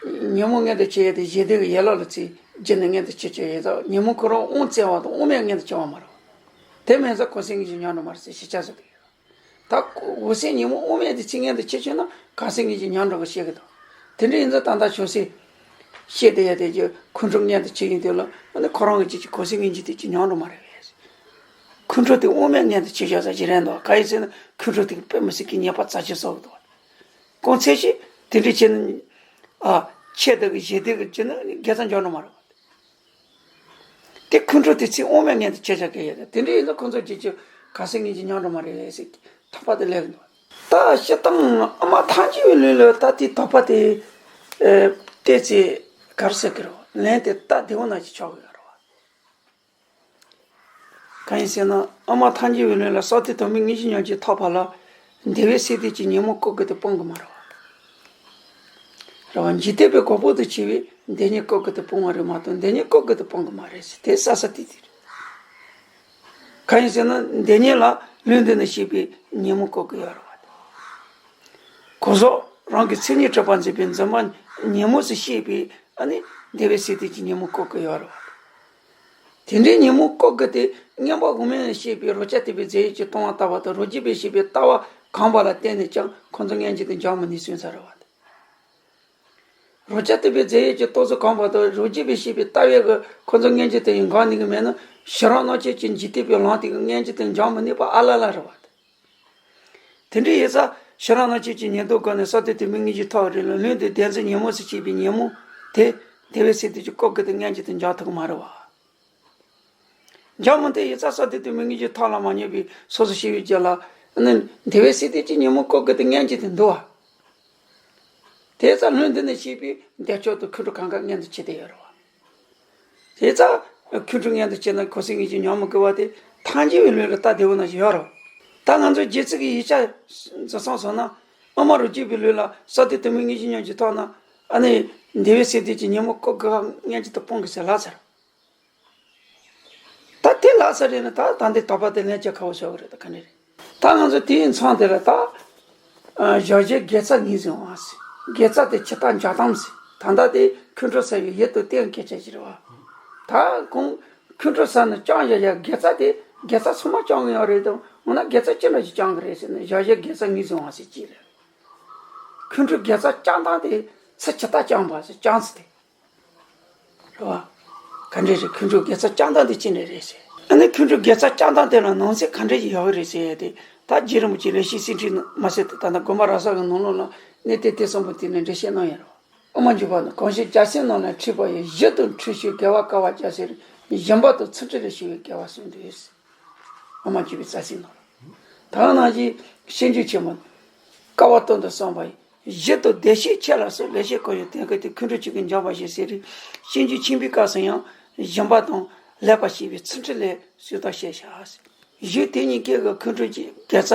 ཉོན་མོངས་མངལ་དུ་ཆུད་ཡས་དེ་ཞི་བདེ་གི་ཡན་ལག་ལ་བརྩིས་རྒྱུ་ནི་མངལ་དུ་ཆུད་ཆོག་ཡོད་ཙང་ཉོན་མོངས་ཁོ་རང་དབང་བཙན་བ་དང་དབང་མེད་མངལ་དུ་ཆུད་པ་མ་རེད། དེ་མིན་ཙང་གང་ཟག་གཉིས་ཀྱི་ཉམས་འགྲོ་མ་རེད་ཟེར་ཞིབ་ཆ་བཟོ་གི་ཡོད། ད་འོད་གསལ་ཉོན་མོངས་དབུ་མའི་དེ་ཚིག་མངལ་དུ་ཆུད་ཆོག་ན་གང་ཟག་གཉིས་ཀྱི་ཉམས་འགྲོ་གི་བཤད་གི་འདུག་དེ་འདྲ་ཡིན་ཙང་ད་ལྟ་ཆོས་སྲིད་བཤད་དེ་ཡ་དེ་ཀྱི་ཁོང་ཁྲོ་མངལ་དུ་ཆུད་ཡིན་དུས་ལ་ཨ་ནི་ཁོ་རང་གི་རྒྱུད་ཀྱི་གང་ཟག་གཉིས་ཀྱི་དེ་ཀྱི་ཉམས་འགྲོ་མ་རེད་པས། ཁོང་ཁྲོ་དེ་དབང་མེད་མངལ་དུ་ཆུད་བཞག་ས་ཞིག་རེད་འདུག་གང་ཡིན་ཟེར་ན་ཁོང་ཁྲོ་དེ་གི་དཔེ་མི་སྲིད་ཀྱི་ཉེས་པ་རྩ་ཆེ་བཟོ་གི་འདུག་གང་ཚེ་ཞིག་དེ་འདྲ་བྱས་ན། ཨ། ཆེད་དུ་གི་ཞི་བདེ་གི་བྱས་ན་དགེ་རྩ་འཇོག་ནི་མ་རེད། དེ་ཁོང་ཁྲོ་དེ་ཚིག་དབང་མེད་མངལ་དུ་ཆུད་བཞག་གི་ཡོད་རེད། དེ་འདྲ་ཡིན་ན་ཁོང་ཚོ་རྒྱུད་ཀྱི་གང་ཟག་གཉིས་ཀྱི་ཉམས་འགྲོ་མ་རེད་ཟེར་དོགས་པ་དེ་སླེབས་འདུག་ད་སྤྱིར་བཏང་ཨ་མ་ཐལ་འགྱུར་བའི་ལུགས་ལ་ད་དེ་དོགས་པ་དེ། ཨེ། བལྟས་ཚེ་ག་རེ་ཟེར་གི་རེད། ལན་དེ་སྟབས་བདེ་བོ་ནང་བཞིན་ཆགས་ཀྱི་ཡོད་རེད་བ། གང་ཡིན་ཟེར་ན་ཨ་མ་ཐལ་འགྱུར་བའི་ལུགས་ལ་ས་དེ་དོན་མེད་དངོས་གཞི་ཉམས་ཀྱིས་ཐོབ་པ་ལ་འདས་པའི་སྲིད་དུས་ཀྱི་ཉོན་མོངས་བཀོད་དགོས་དེ་སྤོང་གི་མ་རེད་བ། རེད་བ། འཇིག་རྟེན་པའི་གོ་འཕང་དུ་ཆེ་བའི་འདས་ཉོན་བཀོད་དགོས་དེ་སྤོང་བ་རེད་མ་གཏོགས་འདས་ཉོན་བཀོད་དགོས་དེ་སྤོང་གི་མ་རེད་ཟེར་དེ་ས་ས་དེ་དེ་རེད། གང་ཡིན་ཟེར་ན་འདས་ཉོན་ལ་ལུང་འདི་ནས་བཤད་པའི་ཉོན་མོངས་བཀོད་དགོས་ཡོད་རེད་བ། གོ་ཟོག་རང་གི་མཚན་ཉིད་གྲུབ་པར་འཛིན་པའི་འཛིན་པ་ཉོན་མོངས་སུ་སྐྱེས་པའི་ཨ་ནི་འདས་པའི་སྲིད་དུས་ཀྱི་ཉོན་མོངས་བཀོད་དགོས་ཡོད་རེད་བ། དེ་འདྲའི་ཉོན་མོངས་བཀོད་དགོས་དེ་མངོན་པ་དབུ་མ་ལས་བཤད་པའི་རོ་བརྒྱ་ཐེག་པའི་རྫས་ཡོད་ཀྱིས་སྟོང་པར་ལྟ་བ་དང་རོ་བརྒྱད་པས་བཤད་པའི་ལྟ་བ་གང་པ་ལ་བརྟེན་ནས་ཀྱང་ཁོ་ཚོ་མངོན་གྱུར་དུ་འཇོག་མི་ནུས་གསུངས་ས་རེད་བ། རོ་བརྒྱ་ཐེག་པའི་རྫས་ཡོད་ཀྱི་རྟོག་ཚོགས་གང་པ་དང་རོ་བརྒྱད་པས་བཤད་པའི་ལྟ་བའི་གི་ཁོ་ཚོ་མངོན་གྱུར་དུ་ཡང་འགག་ནུས་ཀྱི་མེད་ན་ཕྱི་རོལ་སྣང་ཆོས་ཀྱི་འཇིག་རྟེན་པའི་ལམ་དེ་གི་མངོན་གྱུར་དུ་འཇོག་མི་ནུས་པ་ཨ་ལ་ལ་རེད་བ། དེ་འདྲ་ཡིན་ཙང་ཕྱི་རོལ་སྣང་ཆོས་ཀྱི་ཉེར་བསྡོགས་སྒོ་ནས་ས་དེ་དོན་མེད་དངོས་གཞི་ཐོབ་རེད་ལ་ལུང་དེ་བདེན་འཛིན་ཉོན་མོངས་སུ་སྐྱེས་པའི་ཉོན་མོངས་དེ་འདས་པའི་སྲིད་དུས་ཀྱི་བཀོད་དགོས་དེ་མངོན་གྱུར་དུ་འཇོག་ཐུབ་ཀྱི་མ་རེད་བ། འཇོག་མི་ཐུབ་ཡིན་ཙང་ས་དེ་དོན་མེད་དངོས་གཞི་ཐོབ་ལ་མ་ཉེ་བའི་སོ་སོ་སྐྱེ་བོའི་རྒྱུད་ལ་ནི་འདས་པའི་སྲིད་དུས་ཀྱི་ཉོན་མོངས་བཀོད་དགོས་དེ་མངོན་གྱུར་དུ་འདུག་བ། དེ་ཙང་ལུང་འདི་ནས་བཤད་པའི་འདས་ཆོས་དང་ཁོང་ཁྲོ་གང་ག་མངོན་དུ་བྱེད་བསྡད་ཡོད་རེད་བ། དེ་ཙང་ཁོང་ཁྲོ་མངོན་དུ་བྱས་ན་གང་ཟག་གཉིས་ཀྱི་ཉོན་མོངས་བཀོད་པ་དེ་ཐལ་འགྱུར་བའི་ལུགས་ལ་སྟབས་བདེ་བོ་ནང་བཞིན་ཡོད་རེད། ད་ང་ཚོ་རྗེ་བཙུན་གྱི་ཡིག་ཆ་འཛིན་སོང་སོང་ན་ཨ་མ་རོ་བརྒྱད་པའི་ལུགས་ལ་ས་དེ་དོན་མེད་དངོས་གཞི་ཉམས་ཀྱིས་ཐོབ་ན་ཨ་ནི་འདས་པའི་སྲིད་དུས་ཀྱི་ཉོན་མོངས་བཀོད་དགོས་མངོན་གྱུར་དུ་སྤོང་དགོས་ཟེར་ལབ་ཚར། ད་དེ་ལབ་ས་རེད་ན་ད་ད་འདི་དོགས་པ་དེ་ལན་རྒྱག་ཁག་པོ་ཆགས་ཀྱི་རེད། ད་ག་ནས་རེད། ད་ང་ཚོ་དེའི་མཚམས་དེ་ལ་ད་ཨ་ཞལ་བཞེས་དགེ་རྩ་ངོས་ཟིན་དབང་ཟེར། དགེ་རྩ་དེ་ཇི་ལྟར་འཇོག་སྟངས་ཟེར། ད་ལྟ་དེ་ཁོང་ཁྲོ་ཟ་བའི་ཡུལ་དུ་བསྟན་སྐད་ཆ་ཞིག་རེད་བ། ད་ཁོང་ཁོང་ཁྲོ་ཟ་ནས་བཅང་བཞག་ཡ་དགེ་རྩ་དེ་དགེ་རྩ་ཚང་མ་བཅང་གི་ཡོད་རེད་དམ། འོ་ན་དགེ་རྩ་ཅི་འདྲ་ཞིག་བཅང་གི་རེད་ཟེར་ན་ཞལ་བཞེས་དགེ་རྩ་ངོས་ཟིན་དབང་ཟེར་གྱི་རེད། ཁོང་ཁྲོ་དགེ་རྩ་བཅང་སྟངས་དེ་ཚུལ་ཇི་ལྟར་བཅངས་པ་ཟེར་བཅངས་ཚུལ་དེ། རེད་བ། ག་འདྲས་རེད། ཁོང་ཁྲོ་དགེ་རྩ་བཅང་སྟངས་དེ་ཅི་འདྲས་རེད་ཟེར། ཨ་ནི་ཁོང་ཁྲོ་དགེ་རྩ་བཅང་སྟངས་དེ་ལ་ནང་གསེས་ག་འདྲས་ཡོད་རེད་ཟེར་ཡ་དེ་ད་རྗེ་རིན་པོ་ཆེ་ལེགས་བཤད་གསེར་ཁྲིའི་ནང་མ་ཟད་དེ་ད་ལྟ་དགོན་པ་ར་ས་གི་ནང་ལོགས་ལ་གནས་བརྟན་ཐེག་གསུམ་པོ་དེ་ནས་འགྲེལ་བཤད་གནང་ཡོད་རེད་བ། དབུ་མ་འཇུག་པ་ནི་གང་ཞིག་རྒྱལ་སྲས་རྣམས་ལ་འཁྲིད་པ་ཡི། གཞི་དང་འཁྲུལ་ཤེས་དགེ་བ་དཀའ་བ་སྦྱར་ཟེར། སྦྱིན་པ་དང་ཚུལ་ཁྲིམས་ལ་ཞུགས་པའི་དགེ་བ་གསུམ་འདུས། དབུ་མ་འཇུག་པའི་རྩ་ཚིག་ནང་ལ། ད་ག་ནང་བཞིན་སྤྱོད་འཇུག་ཆེན་མོ། དཀའ་བ་སྟོན་དུ་གསུངས་པ་ཡི། གཞི་དང་བདེ་གཤེགས་ཁྱེད་ལ་གསོལ། ལེགས་བཤད་ཀུན་ཡོད་དོན་ཀུན་ཏུ། ཁོང་ཁྲོ་ཆོས་ཀུན་འཇོམས་པར་ཤོག་ཟེར་རེད། སྤྱོད་འཇུག་ཆེན་པོའི་སྐབས་སུ་ཡང་སྦྱིན་པ་དང་ལེགས་པར་བཤད་པའི་ཚུལ་ཁྲིམས་ལ་གསོལ་བ་བཤད་བྱ། གཞི་དེ་གཉིས་ཀའི་གི་ཁོང་ཁྲོ་གི་དགེ་རྩ་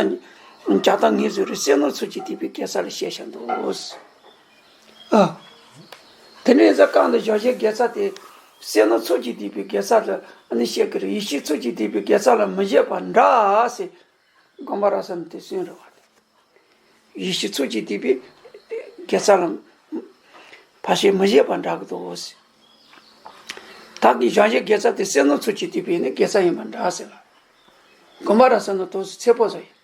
འཇོག་སྟངས་ངོས་བཟུང་རེད། བསོད་ནམས་ཚོགས་ཀྱིས་བསྡུས་པའི་དགེ་རྩ་ལ་བཤད་བྱ་འདུག་ཨ། དེ་ནས་ཡིན་ཙང་སྐབས་འདིར་ཞལ་བཞེས་དགེ་རྩ་དེ་བསོད་ནམས་ཚོགས་ཀྱིས་བསྡུས་པའི་དགེ་རྩ་ལ་ཨ་ནི་བཤད་ཀྱི་རེད། ཡེ་ཤེས་ཚོགས་ཀྱིས་བསྡུས་པའི་དགེ་རྩ་ལ་མི་བཞེད་པ་འདྲ་ཟེར་དགོངས་པ་རབ་གསལ་ནས་དེ་གསུངས་རེད་བ། ཡེ་ཤེས་ཚོགས་ཀྱིས་བསྡུས་པའི་དགེ་རྩ་ལ་ཕལ་ཆེར་མི་བཞེད་པ་འདྲ་གི་འདུག་ཟེར། བདག་གིས་ཞལ་བཞེས་དགེ་རྩ་དེ་བསོད་ནམས་ཚོགས་ཀྱིས་བསྡུས་པའི་ནི་དགེ་རྩ་ཡིན་པ་འདྲ་ཟེར་ལ། དགོངས་པ་རབ་གསལ་ནས་དོགས་སུ་ཚེ་སྤོགས་སུ་ཡོད་དོ།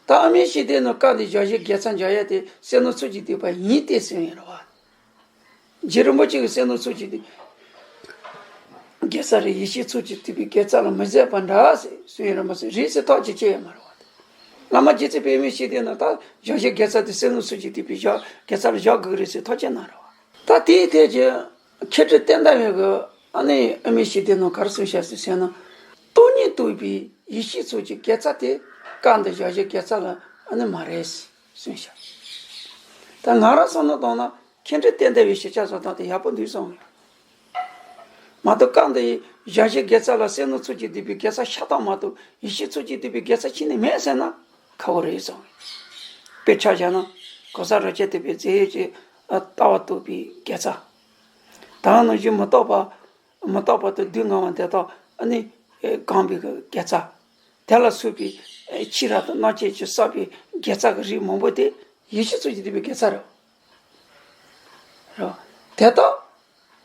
ད་ཨ་མའི་ཤེས་ལྡན་ནི་སྐབས་འདིར་ཞལ་བཞེས་དགེ་རྩ་འཇོག་ཡ་དེ་བསོད་ནམས་ཚོགས་ཀྱིས་བསྡུས་པ་ཡིན་ཏེ་གསུངས་ཡོད་རེད་བ། རྗེ་རིན་པོ་ཆེ་གིས་བསོད་ནམས་ཚོགས་ཀྱིས་བསྡུས་དགེ་རྩ་རེད། ཡེ་ཤེས་ཚོགས་ཀྱིས་བསྡུས་པའི་དགེ་རྩ་ལ་མི་བཞེད་པ་འདྲ་ཟེར་གསུངས་ཡོད་རེད་མ་ཟེར། རེད་ཟེར་ཐག་གཅོད་བྱས་ཡོད་མ་རེད་བ། བླ་མ་རྗེ་བཙུན་པདྨའི་ཤེས་ལྡན་ནི་ད་ཞལ་བཞེས་དགེ་རྩ་དེ་བསོད་ནམས་ཚོགས་ཀྱིས་བསྡུས་པའི་ཞལ་དགེ་རྩ་ལ་བཞག་དགོས་ཀྱི་རེད་ཟེར་ཐག་བཅད་གནང་རེད་བ། ད་དེའི་ཐད་ཀྱི་མཁས་གྲུབ་བསྟན་དར་བའི་གི་ཨ་ནི་ཨ་མའི་ཤེས་ལྡན་ནི་ག་རེ་གསུངས་བཞག་ཟེར་ཟེར་ན། སྟོང་ཉིད་རྟོགས་པའི་ཡེ་ཤེས་ཚོགས་ཀྱི་དགེ་རྩ་དེ་སྐབས་འདིར་ཞལ་བཞེས་དགེ་རྩ་ལ་ཨ་ནི་མ་རེད་གསུངས་བཞག་ད་ང་རང་བསམ་བློ་བཏང་ན་མཁས་གྲུབ་བསྟན་དར་བའི་ཞིབ་ཆ་བཟོ་སྟངས་དེ་ཡག་པོ་འདུག་བསམ་ཡོད། མ་གཏོགས་སྐབས་འདི་ཡི་གཞན་གཞི་དགེ་རྩ་ལ་བསམ་བློ་ཚུལ་གྱིས་བསྡུས་པའི་དགེ་རྩ་ཤ་སྟག་མ་གཏོགས་ཡིད་ཤེས་ཚུལ་གྱིས་བསྡུས་པའི་དགེ་རྩ་ཅི་ནས་མེད་ཟེར་ན་ཁག་པོ་རེད་བསམ། དཔེར་ཆ་བཞག་ན་གོང་ས་རྡོ་རྗེ་ཐེག་པའི་རྫས་ཡོད་ཀྱི་ལྟ་བ་རྟོགས་པའི་དགེ་རྩ། ད་ནང་བཞིན་མི་རྟག་པ། མི་རྟག་པ་དང་སྡུག་བསྔལ་བ་དེ་དག་ཨ་ནི་སྤངས་པའི་དགེ་རྩ། དེ་ལ་སོགས་པའི་ཕྱི་རབ་ཏུ་རྣམ་མཁྱེན་གྱིས་བསགས་པའི་དགེ་རྩ་གི་རིགས་མང་པོ་དེ་ཡིད་ཤེས་ཚུལ་གྱིས་བསྡུས་པའི་དགེ་རྩ་རེད། རེད། དེ་དག་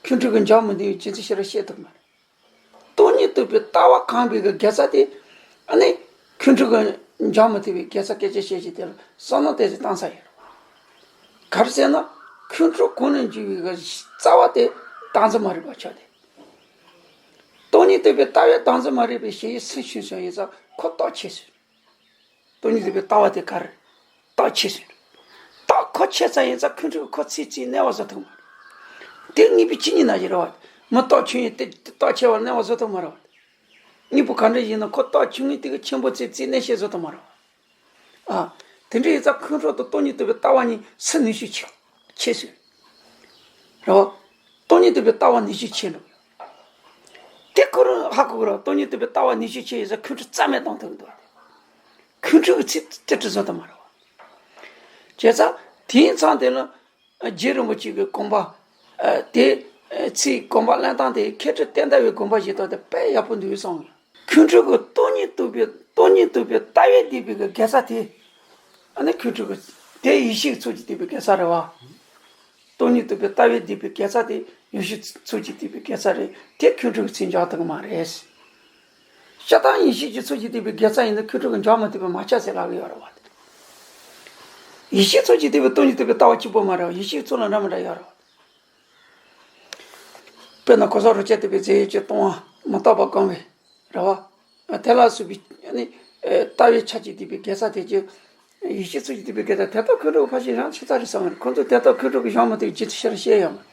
ཁོང་ཁྲོ་གིས་འཇོམས་མི་ནུས་པའི་རྒྱུ་མཚན་ཞེ་དྲག་བཤད་ཐུབ་མ་རེད། སྟོང་ཉིད་རྟོགས་པའི་ལྟ་བ་གང་བའི་གི་དགེ་རྩ་དེ་ཨ་ནི་ཁོང་ཁྲོ་གིས་འཇོམས་མི་ཐུབ་པའི་དགེ་རྩ་སྐད་ཆ་བཤད་ཀྱི་དེ་ལ་བསམ་མནོ་དེ་ཚོ་བཏང་ས་ཡོད་རེད། ག་རེ་ཟེར་ན་ཁོང་ཁྲོ་གོང་ནས་འཇུག་པའི་གི་རྩ་བ་དེ་བདག་འཛིན་མ་རིག་པ་ཆགས་ཏེ། སྟོང་ཉིད་རྟོགས་པའི་ལྟ་བས་བདག་འཛིན་མ་རིག་པའི་ཞེན་ཡུལ་སུན་ཕྱུང་སོང་ཡིན་ཙང་ཁོ་རྟགས་ཆད་སོང་། སྟོང་ཉིད་རྟོགས་པའི་ལྟ་བ་དེ་ག་རེ། རྟགས་ཆད་སོང་། རྟགས་ཁོ་ཆད་ཚར་ཡིན་ཙང་ཁོང་ཁྲོ་ཁོ་ཚེ་གཅིག་གནས་པ་བཟོ་ཐུབ་མ་རེད། དེ་དངོས་པོའི་ཆོས་ཉིད་ནང་བཞིན་རེད་བ། མི་རྟག་ཆོས་ཉིད་དེ་རྟགས་ཆད་པ་གནས་པ་བཟོ་ཐུབ་མ་རེད་བ། དངོས་པོ་ག་འདྲ་ཡིན་ན་ཁོ་རྟགས་ཆོས་ཉིད་དེ་གི་ཆེན་པོ་ཚེ་གཅིག་གནས་ཤེས་བཟོ་ཐུབ་མ་རེད་བ། ཨ། དེ་འདྲ་ཡིན་ཙང་ཁོང་ཁྲོ་དང་སྟོང་ཉིད་རྟོགས་པའི་ལྟ་བ་གཉིས་སུ་ནུས་ཤུགས་ཆེ་ཆེ་ཤོས། རེད་བ། སྟོང་ཉིད་རྟོགས་པའི་ལྟ་བ་ནུས་ཤུགས་ཆེ་འགྲོ། དེ་ཁོ་རང་ཧ་གོ་གི་རེད། སྟོང་ཉིད་རྟོགས་པའི་ལྟ་བ་ནུས་ཤུགས་ཆེ་ཡིན་ཙང་ཁོང་ཁྲོ་རྩ་མེད་གཏོང་ཐུབ་ཀྱི་འདུག་ཁོང་ཁྲོ་གི་ཚིག་ཏི་ཏི་བཟོ་ཐུབ་མ་རེད་བ། བྱས་ཙང་དེའི་མཚམས་དེ་ལ་རྗེ་རིན་པོ་ཆེ་གི་དགོངས་པ། ཨ། དེ་ཚིག་དགོངས་པ་ལེན་སྟངས་དེ་མཁས་གྲུབ་བསྟན་དར་བའི་དགོངས་པ་བཞེས་སྟངས་དེ་དཔེ་ཡག་པོ་འདུག་བསམ། ཁོང་ཁྲོ་གི་སྟོང་ཉིད་རྟོགས་པའི་སྟོང་ཉིད་རྟོགས་པའི་ལྟ་བས་བསྡུས་པའི་གི་དགེ་རྩ་དེ། ཨ་ནི་ཁོང་ཁྲོ་གི་དེ་ཡིད་ཤེས་ཀྱི་ཚུལ་གྱིས་བསྡུས་པའི་དགེ་རྩ་རེད་བ། སྟོང་ཉིད་རྟོགས་པའི་ལྟ་བས་བསྡུས་པའི་དགེ་རྩ་དེ་ཡིད་ཤེས་ཀྱི་ཚུལ་གྱིས་བསྡུས་པའི་དགེ་རྩ་རེད། དེ་ཁོང་ཁྲོ་གི་ཚིག་འཇོག་ཐུབ་ཀྱི་མ་རེད། སྤྱིར་བཏང་ཡིད་ཤེས་ཀྱི་ཚུལ་གྱིས་བསྡུས་པའི་དགེ་རྩ་ཡིན་ན་ཁོང་ཁྲོ་གིས་འཇོམས་མི་ཐུབ་པ་མ་ཆགས་ཟེར་ལབ་ཀྱི་ཡོད་རེད་བ། ཡིད་ཤེས་ཀྱི་ཚུལ་གྱིས་བསྡུས་པའི་སྟོང་ཉིད་རྟོགས་པའི་ལྟ་བ་གཅིག་པོ་མ་རེད་བ། ཡིད་ཤེས་ཀྱི་ཚུལ་ལ་འདྲ་མི་འདྲ་ཡོད་རེད་བ། དཔེར་ན་གོང་ས་རྡོ་རྗེ་ཐེག་པའི་རྫས་ཡོད་ཀྱི་ལྟ་བ་མི་རྟག་པ་སྤངས་པའི་རེད་བ། དེ་ལ་སོགས་པའི་ནི་ལྟ་བའི་ཆ་གཅིག་བསྡུས་པའི་དགེ་རྩ་དེ་ཀྱི་ཡིད་ཤེས་ཀྱི་ཚུལ་གྱིས་བསྡུས་པའི་དགེ་རྩ་དེ་དག་ཁོང་ཁྲོ་ཕར་ཕྱིན་རང་ཆུད་ཚོད་རེད་བསམ་གི་རེད། ཁོང་ཚོ་དེ་དག་ཁོང་ཁྲོ་གིས་འཇོམས་མི་ཐུབ་རྒྱུ་དེ་ཕྱིར་བཤད་ཡོད་མ་རེད།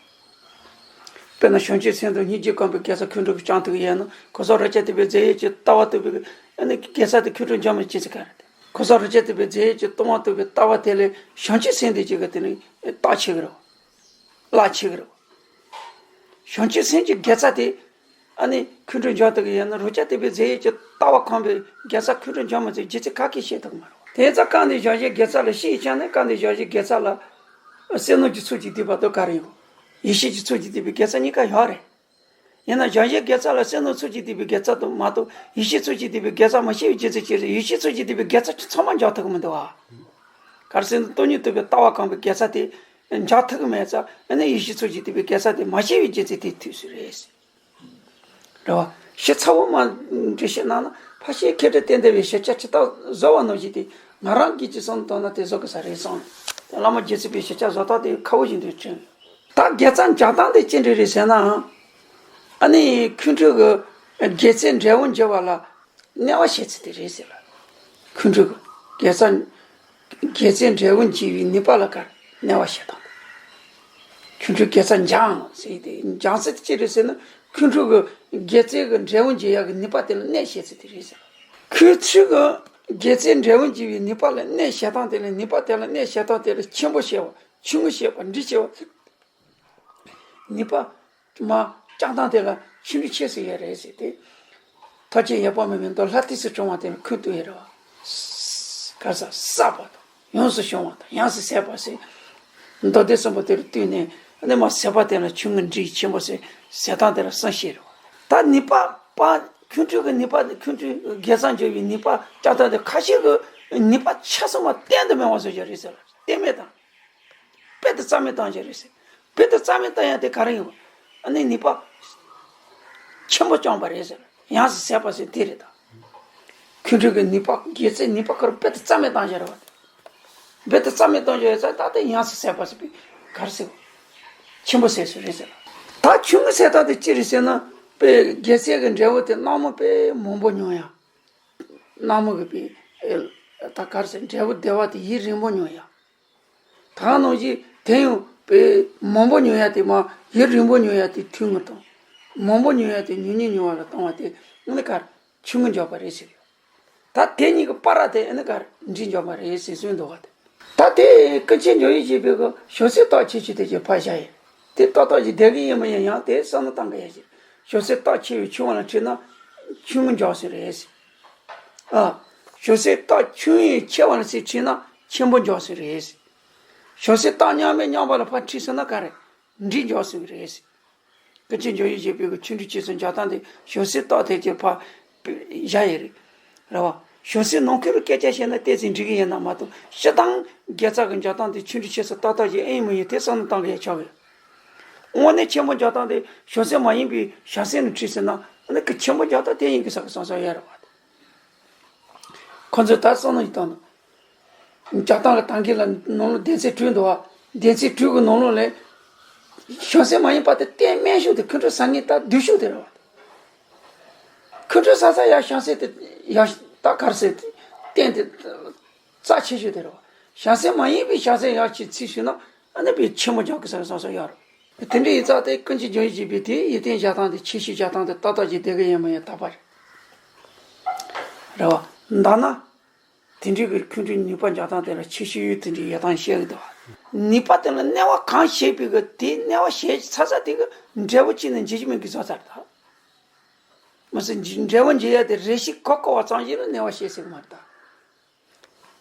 དཔེར་ན་བྱང་ཆུབ་སེམས་དང་སྙིང་རྗེ་སྤངས་པའི་དགེ་རྩ་ཁོང་ཁྲོ་གིས་སྦྱང་ཐུབ་ཀྱི་ཡོད་ན་གོང་ས་རྡོ་རྗེ་ཐེག་པའི་རྫས་ཡོད་ཀྱི་ལྟ་བ་རྟོགས་པའི་ནི་དགེ་རྩ་དེ་ཁོང་ཁྲོ་འཇོམས་མི་ཐུབ་རྒྱུ་དེ་ག་རེ་རེད། གོང་ས་རྡོ་རྗེ་ཐེག་པའི་རྫས་ཡོད་ཀྱི་ལྟ་བ་རྟོགས་པའི་ལྟ་བ་དེ་ལས་བྱང་ཆུབ་སེམས་དེ་ཅིག་གི་དེ་ནི་རྟགས་ཆད་ཀྱི་རེད། བརླག་ཆེ་གི་རེད། བྱང་ཆུབ་སེམས་ཀྱི་དགེ་རྩ་དེ། ཨ་ནི་ཁོང་ཁྲོ་འཇོམས་ཐུབ་ཀྱི་ཡོད་ན་རྡོ་རྗེ་ཐེག་པའི་རྫས་ཡོད་ཀྱི་ལྟ་བ་གང་བའི་དགེ་རྩ་ཁོང་ཁྲོ་འཇོམས་མི་ཐུབ་རྒྱུ་དེ་ག་གིས་ཤེས་ཐུབ་མ་རེད། དེ་ཙང་སྐབས་འདིའི་སྦྱང་བྱའི་དགེ་རྩ་ལ་ཤེས་བྱས་ནས་སྐབས་འདིའི་སྦྱང་བྱའི་དགེ་རྩ་ལ་བསམ་མནོ་གྱི་ཚུལ་གྱིས་བསྡུས་པ་དང་ག་རེ་ཡོད། ཡིད་ཤེས་ཀྱི་ཚུལ་གྱིས་བསྡུས་པའི་དགེ་རྩ་གཉིས་ཀ་ཡོད་རེད། ཡིན་ན་སྦྱང་བྱའི་དགེ་རྩ་ལ་བསམ་མནོ་ཚུལ་གྱིས་བསྡུས་པའི་དགེ་རྩ་དང་མ་གཏོགས་ཡིད་ཤེས་ཚུལ་གྱིས་བསྡུས་པའི་དགེ་རྩ་མ་ཤེས་པའི་རྒྱུ་མཚན་ཅི་རེད། ཡིད་ཤེས་ཚུལ་གྱིས་བསྡུས་པའི་དགེ་རྩ་ཚང་མ་འཇོག་ཐུབ་ཀྱི་མི་འདུག་ཨ། ག་རེ་ཟེར་ན་སྟོང་ཉིད་རྟོགས་པའི་ལྟ་བ་གང་བའི་དགེ་རྩ་དེ་འཇོག་ཐུབ་ཀྱི་མེད་ཙང་ཨ་ནི་ཡིད་ཤེས་ཚུལ་གྱིས་བསྡུས་པའི་དགེ་རྩ་དེ་མ་ཤེས་པའི་རྒྱུ་མཚན་དེ་ཐུག་ས་རེད། རེད་བ། ཞིབ་ཚགས་པོ་མ་འགྲེལ་བཤད་གནང་ན་ཕར་ཕྱིན་མཁས་གྲུབ་བསྟན་དར་བའི་ཞིབ་ཆ་ཇི་ལྟར་བཟོ་བ་ནང་བཞིན་དེ་ང་རང་སྒེར་གྱི་བསམ་བློ་བཏང་ན་དེ་བཟོ་དགོས་ས་རེད་བསམ། དེ་བླ་མ་རྗེ་བཙུན་པའི་ཞིབ་ཆ་བཟོ་སྟངས་དེ་ཁག་པོ་ཞིག་འདུག་དྲན། ད་དགེ་རྩ་འཇོག་སྟངས་དེ་ཅི་འདྲ་རེད་ཟེར་ནའང་། ཨ་ནི་ཁོང་ཁྲོ་གི་དགེ་རྩའི་འབྲས་བུ་འབྱུང་བ་ལ་གནོད་པ་བྱེད་ཚུལ་དེ་རེད་ཟེར་ལ། ཁོང་ཁྲོ་གི་དགེ་རྩ། དགེ་རྩའི་འབྲས་བུ་འབྱུང་བའི་ནུས་པ་ལ་ག་རེ་གནོད་པ་བྱེད་སྟངས། ཁོང་ཁྲོའི་དགེ་རྩ་འཇོམས་ཟེར་ཏེ་འཇོམས་ཚུལ་དེ་ཅི་རེད་ཟེར་ན་ཁོང་ཁྲོ་གི་དགེ་རྩའི་གི་འབྲས་བུ་འབྱུང་ཡག་གི་ནུས་པ་དེ་ལ་གནོད་བྱེད་ཚུལ་དེ་རེད་ཟེར། ཁོང་ཁྲོ་གི་དགེ་རྩའི་འབྲས་བུ་འབྱུང་བའི་ནུས་པ་ལ་གནོད་བྱེད་སྟངས་དེ་ལ་ནུས་པ་དེ་ལ་གནོད་བྱེད་སྟངས་དེ་ལ་ཆེན་པོ་བྱེད་པ་ཆུང་ངུ་བྱེད་པ་འབྲིང་བྱེད་པ། ནུས་པ་མ་བཅག་སྟངས་དེ་ལ་ཆུང་འབྲིང་ཕྱེ་སྲོལ་ཡོད་རེད་ཟེར་ཏེ། ཐོག་ཆེན་ཡེ་པ་མེ་མེ་མདོ་ལྷ་ཏིས་སུ་དྲངས་པ་དེ་ལ་ཁུངས་གཏུགས་ཡོད་རེད་བ། ག་ས་བསགས་པ་དང་ཡོངས་སུ་བྱང་བ་དང་ཡོངས་སུ་ཟད་པ་ཟེར། མདོ་སྡེ་གསུམ་པོ་དེ་ལ་བསྟུན་ནས་ཨ་ནི་མ་ཟད་པ་དེ་ལ་ཆུང་ངུ་འབྲིང་ཆེན་པོ་ཟེར་ཟད་སྟངས་དེ་ལ་གསུམ་བཤད་རེད་བ། ད་ནུས་པ་སྤང་ཁོང་ཁྲོ་གི་ནུས་པ་ཁོང་ཁྲོའི་དགེ་རྩ་འབྱུང་བའི་ནུས་པ་བཅག་སྟངས་དེ་ཁ་ཤས་ཀྱི་ནུས་པ་ཆ་ཚང་མ་གཏན་དུ་མེད་པ་བཟོ་རྒྱུ་རེད་ཟེར་ལ་གཏན་མེད་དང་། རྦད་དེ་རྩ་མེད་བཏང་རྒྱུ་རེད་ཟེར། རྦད་དེ་རྩ་མེད་བཏང་ཡག་དེ་ག་རེ་ཡིན་པ། ཨ་ནི་ནུས་པ་ཆེན་པོ་བཅངས་པ་རེད་ཟེར། ཡོངས་སུ་ཟད་པ་ཟེར་དེ་རེད་ད། ཁོང་ཁྲོ་གི་ནུས་པ་དགེ་རྩའི་ནུས་པ་ཁོ་ར་རྦད་དེ་རྩ་མེད་བཏང་རྒྱུ་རེད་བ། རྦད་དེ་རྩ་མེད་བཏང་རྒྱུ་ཡོད་ཙང་ད་དེ་ཡོངས་སུ་ཟད་པ་ཟེར་བའི་ག་རེ་ཟེར། ཆེན་པོ་ཟད་ཟེར་རེད་ཟེར། ད་ཆུང་ངུ་ཟད་སྟངས་དེ་ཅི་རེད་ཟེར་ན། དཔེ་དགེ་རྩའི་གི་འབྲས་བུ་དེ་སྣང་མུན་དཔེ་མང་པོ་མྱོང་ཡ། སྣང་མུན་གི་དཔེ་ད་ག་རེ་ཟེར་འབྲས་བུ་བདེ་བ་དེ་ཡུན་རིང་པོ་མྱོང་ཡ། ད་ག་ནང་བཞིན་དེ་ཡང་དཔེ་མང་པོ་ཉོ་ཡ་དེ་མ་ཡུན་རིང་པོ་ཉོ་ཡ་དེ་ཐུང་ངུ་དང་། མང་པོ་ཉོ་ཡ་དེ་ཉུང་ཉུང་ཉོ་བ་ལ་བཏང་བ་དེ་ཨ་ནི་ག་རེ་ཆུང་ངུ་འཇོག་པ་རེད་ཟེར། ད་དེ་གཉིས་ཀྱི་བར་དེ་ཨ་ནི་ག་རེ་འབྲིང་འཇོག་པ་རེད་ཟེར་གསུངས་འདུག་བ་དེ། ད་དེ་ཀུན་མཁྱེན་འཇམ་དབྱངས་བཞད་པའི་གི་བྱང་སེམས་རྟགས་ཆོས་ཅན་དེ་ཅིག་ཕར་བཞག་ཡིན། དེ་ཏག་ཏག་ཅིག་བསྡད་གི་ཡིན་མིན་ཡང་ཡང་དེ་བསམ་བློ་བཏང་གི་ཡ་ཞིག་ཞོ་སེར་སྟག་ཆེ་བའི་ཆུང་བ་ལ་ཁྲིད་ན་ཆུང་ངུ་འཇོག་སྲིད་རེད། ཨ། ཞོ་སེར་སྟག་ཆུང་བའི་ཆེ་བ་ལ་ཁྲིད་ན་ཆེན་པོ་འཇོག་སྲིད་རེད། ཞོ་སེར་སྟག་མཉམ་པའི་མཉམ་པ་ལ་ཕར་ཁྲིད་སོང་ན་ག་རེ། འབྲིང་འཇོག་སྲིད་རེད། སྐུ་མཁྱེན་འཇམ་དབྱངས་བཞད་པའི་གི་ཆོ་འཕྲུལ་ཅན་སོགས་འཇོག་སྟངས་དེ་ཞོ་སེར་སྟག་དེ་ཀྱི་ཕར་བཞག་ཡོད་རེད། རེད་བ། ཞོ་སེར་ནང་ཁུལ་ལ་སྐད་ཆ་བཤད་ན་ཏོག་ཙམ་འགྲིག་གི་ཡིན་ན་མ་གཏོགས་སྤྱིར་བཏང་དགེ་རྩ་གི་འཇོག་སྟངས་དེ་ཆོ་འཕྲུལ་ཅན་སོགས་ཏག་ཏག་ཅིག་ཨེ་ཡིན་མི་ཡིན་དེ་བསམ་བློ་གཏོང་གི་ཡ་ཆོག་གི། དངོས་གནས་ཆེན་པོ་འཇོག་སྟངས་དེ་ཞོ་སེར་མ་ཡིན་པའི་ཞོ་སེར་ནང་ཁྲིད་ཟེར་ན་ཨ་ནི་གི་ཆེན་པོ་འཇོག་སྟངས་དེ་ཡིན་གི་ས་གི་བསམ་བསམ་ཡོད་རེད་བ། ཁོ་ཚོས་ད་བསམ་བློ་ཞིག་བཏང་ན། འཇོག་སྟངས་ལ་ད་གིན་ལ་ནང་ལ་སྡེ་ཚན་དྲུག་འདུག་བ། སྡེ་ཚན་དྲུག་གི་ནང་ལོགས་ལས། ཞོ་སེར་མ་ཡིན་པ་དེ་ལྟས་དམན་ཤོས་དེ་ཁོང་ཁྲོ་ཟ་མཁན་ད་སྡུག་ཤོས་དེ་རེད་བ། ཁོང་ཁྲོ་ཟ་ས་ཡ་ཞོ་སེར་དེ་ཡ་ད་ག་རེ་ཟེར་དེ་བསྟན་དེ་རྩ་ཆེ་ཤོས་དེ་རེད་བ། ཞོ་སེར་མ་ཡིན་པའི་ཞོ་སེར་ཡག་ཅིག་ཚིག་ཞུས་ན་ཨ་ནི་པའི་ཆེན་མོ་རྒྱག་གི་ས་གི་བསམ་བསམ་ཡོད་རེད། དེ་འདྲའི་ཡིག་ཚགས་དེ་ཀུན་གྱིས་འཇོན་ཡིན་གྱིས་པའི་དེའི་ཡིག་སྟེང་བཞག་སྟངས་དེ་ཆེ་ཤོས་བཞག་སྟངས་དེ་ཏག་ཏག་ཅིག་བསྡད་གི་ཡིན་མ་ཡིན་དག་པ་རེད། རེད་བ། མདོར་ན། དེ་འདྲའི་གི་ཁོང་ཁྲོའི་ནུས་པ་འཇོག་སྟངས་དེ་ལ་ཆེ་ཤོས་ཡོད་དེ་འདྲའི་ཡོད་སྟངས་བཤད་གི་འདུག་བ། ནུས་པ་དེ་ལ་གནོད་པ་གང་བྱེད་པའི་གི་དེའི་གནོད་པ་བྱེད་ཚར་ཚར་དེ་གི་འབྲས་བུ་ཅི་ནས་འབྱེད་ཀྱི་མེད་གི་བཟོ་ཚར་ད། མ་ཟད་འབྲས་བུ་འབྱེད་ཡ་དེ་རེ་ཞིག་གོ་གོ་བ་ཙམ་ཞིག་ལ་གནོད་པ་བྱེད་སྲིད་གི་མ་རེད་ད།